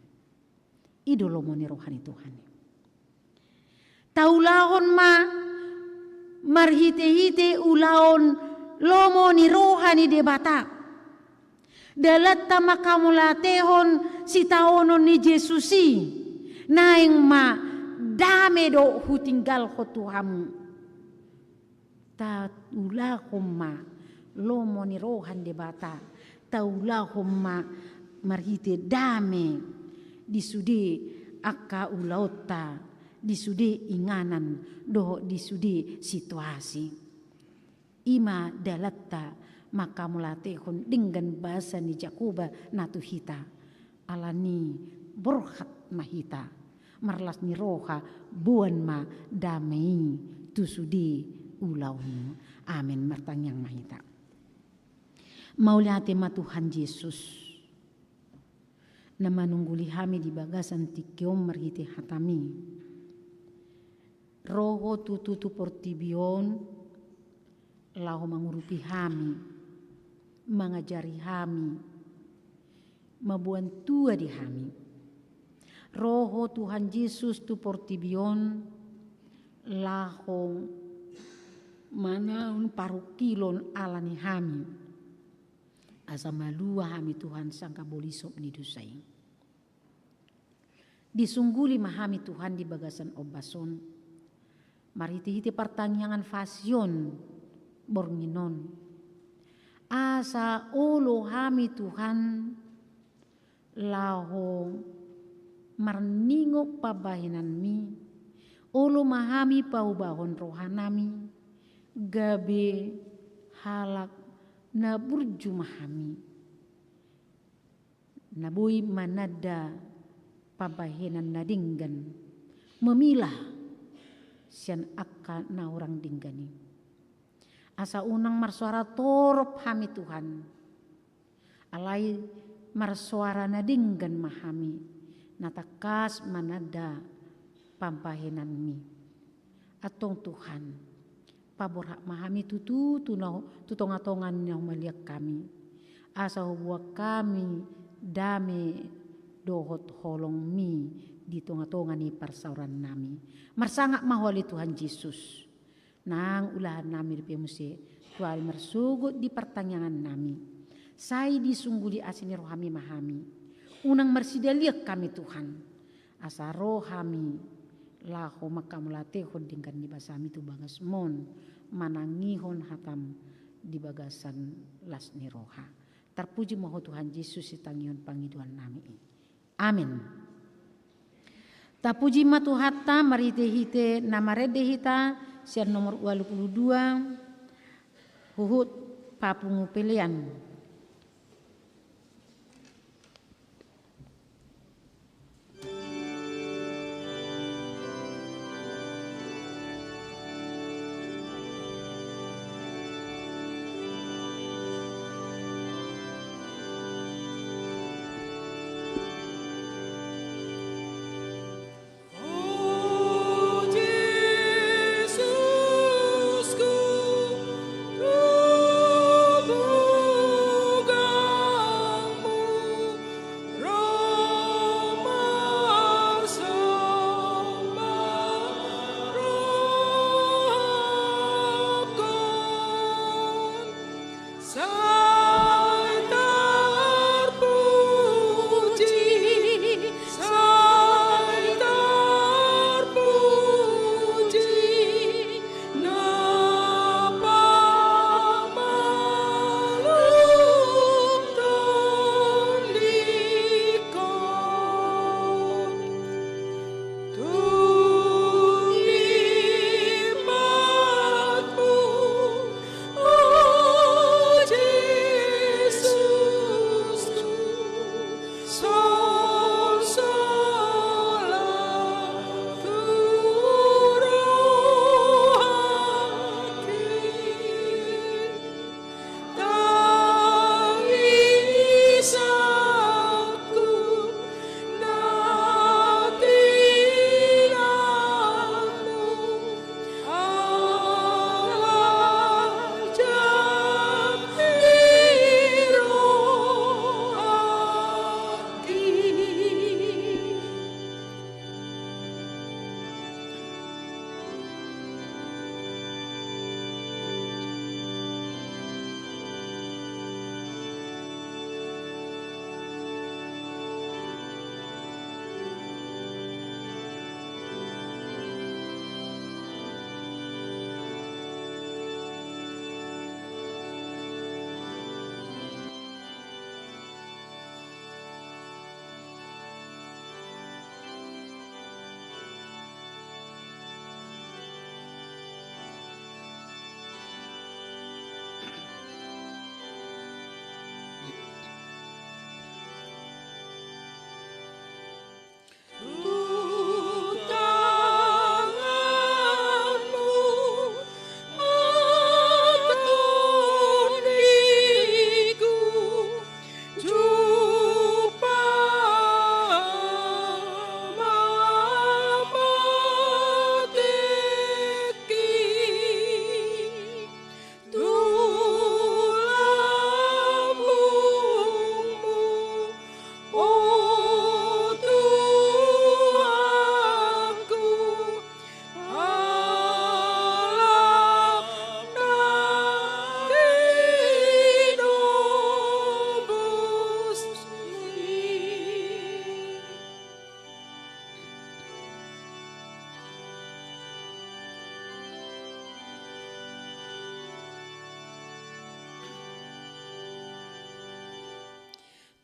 I do lomo ni roha ni Tuhan i. Taulahon ma marhitehite ulaon lomo ni roha ni Debata. Dalanta manghamauliatehon sitaonon ni Jesus i, naeng ma dame do hutinggalhon tu hamu. Taulahon ma lomo ni roha ni Debata, taulahon ma marhite dame di sude angka ulaonta, di sude inganan dohot di sude situasi. I ma dalanta manghamauliatehon denggan basa ni Jakoba na tu hita. Alani i borhat ma hita, marlas ni roha, boan ma dame i tu sude ulaonmu. Amen. Martangiang ma hita. Mauliate ma Tuhan Jesus, na manungguli hami di bagasan tingki on marhite hataMi. Ro Ho tutu tu portibi on, laho mangurupi hami, mangajari hami, mamboan tua di hami. Ro Ho Tuhan Jesus tu portibi on, laho manaon parungkilon ala ni hami. Asa malua hami Tuhan sangkap bolisop ni dosa i. Disungguli ma hami Tuhan di bagasan ombas on, marhitehite partangiangan fasi on borngin on. Asa olo hami Tuhan laho marningot pambahenanMi, olo ma hami paubahon rohanami, gabe halak na burju ma hami. Na boi mananda pambahenan na denggan, memilah sian angka na hurang denggan i. Asa unang marsoara torop hami Tuhan. Alai marsoara na denggan ma hami, na tangkas mananda pambahenanMi. Antong Tuhan, paborhat ma hami tutu tu na, tu tongatonga ni na humaliang hami. Asa huboan hami dame dohot holongMi di tonga-tonga ni parsaorannami. Marsangap ma Ho ale Tuhan Jesus. Nang ulahan nami dope muse, tu ari marsogot di partangiangan nami. Sai disungguli asi ni rohami ma hami. Unang marsidalian hami Tuhan. Asa ro hami laho manghamauliatehon denggan ni basami tu bagasmon, manangihon hatam di bagasan las ni roha. Tarpuji ma Ho Tuhan Jesus, sitangihon pangidoan nami i. Amen. Tapuji ma Tuhanta marhite-hite na marende hita sian nomor ualu pulu dua, huhut papungu pelean. Sai tarpuji, sai tarpuji, na pamalum tondingkon.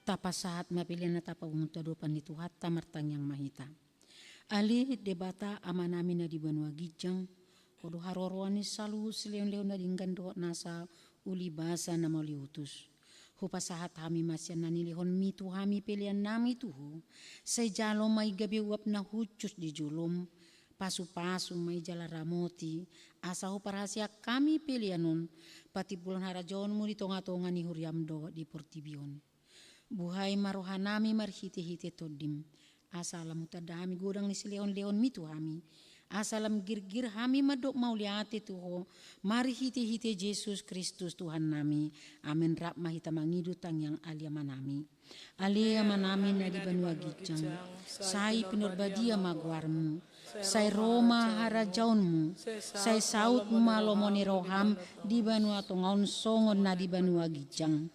Tapasahat ma pelean na tapapungu tu adopan ni Tuhanta, martangiang ma hita. Ale Debata Amanami na di banua ginjang, Ho do haroroan ni saluhut silehon-lehon na denggan dohot nasa uli basa na mauliutus. Hupasahat hami ma sian na nilehonmi tu hami peleannami tu Ho, sai jalo ma i gabe uap na hushus di jolom, pasu-pasu ma i jala ramoti, asa huparhaseang hami pelean on patimbulhon harajaonmu di tonga-tonga ni huriam dohot di portibi on. Buhai ma rohanami marhite-hite Tondim, asa lam hutanda hami godang ni silehon-lehonmi tu hami, Asa lam girgir hami mandok mauliate tu Ho, marhite-hite Jesus Kristus Tuhannami. Amen. Rap ma hita mangido tangiang Ale Amanami. Ale Amanami na di banua ginjang, sai pinarbadia ma goarMu. Sai ro ma harajaonMu. Sai saut ma lomo ni rohaM di banua tonga on songon na di banua ginjang.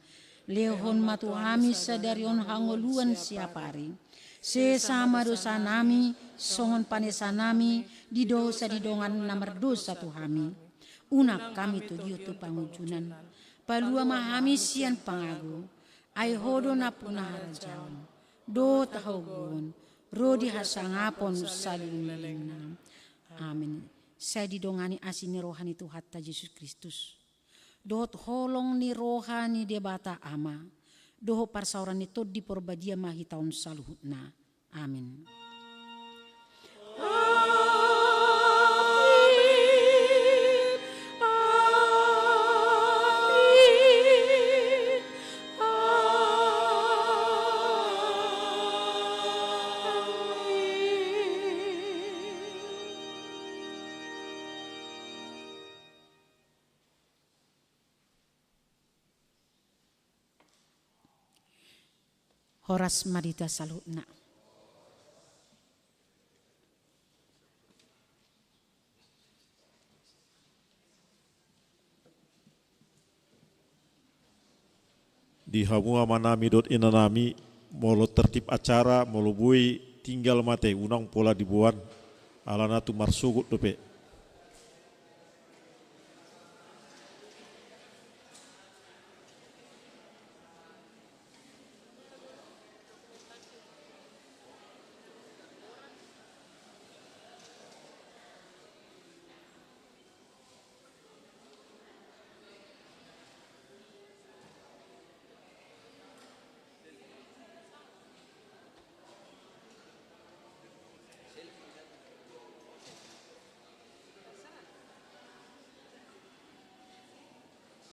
Lehon ma tu hami sadari on hangoluan siapari. Sesa ma dosanami, songon panesanami di dosa ni dongan na mardosa tu hami. Unang hami togihon tu pangunjunan. Palua ma hami sian pangago. Ai Ho do nampuna harajaon dohot hagogoon, ro di hasangapon saleleng-lelengna. Amen. Sai didongani asi ni roha ni Tuhanta Jesus Kristus dohot holong ni roha ni Debata Ama, dohot parsaoran ni Tondi Porbadia ma hita on saluhutna. Amen. Horas ma di hita saluhutna. Di hamu amanami dohot inanami, molo tertib acara, molo boi tinggal ma ate, unang pola diboan, alana tung marsogot dope.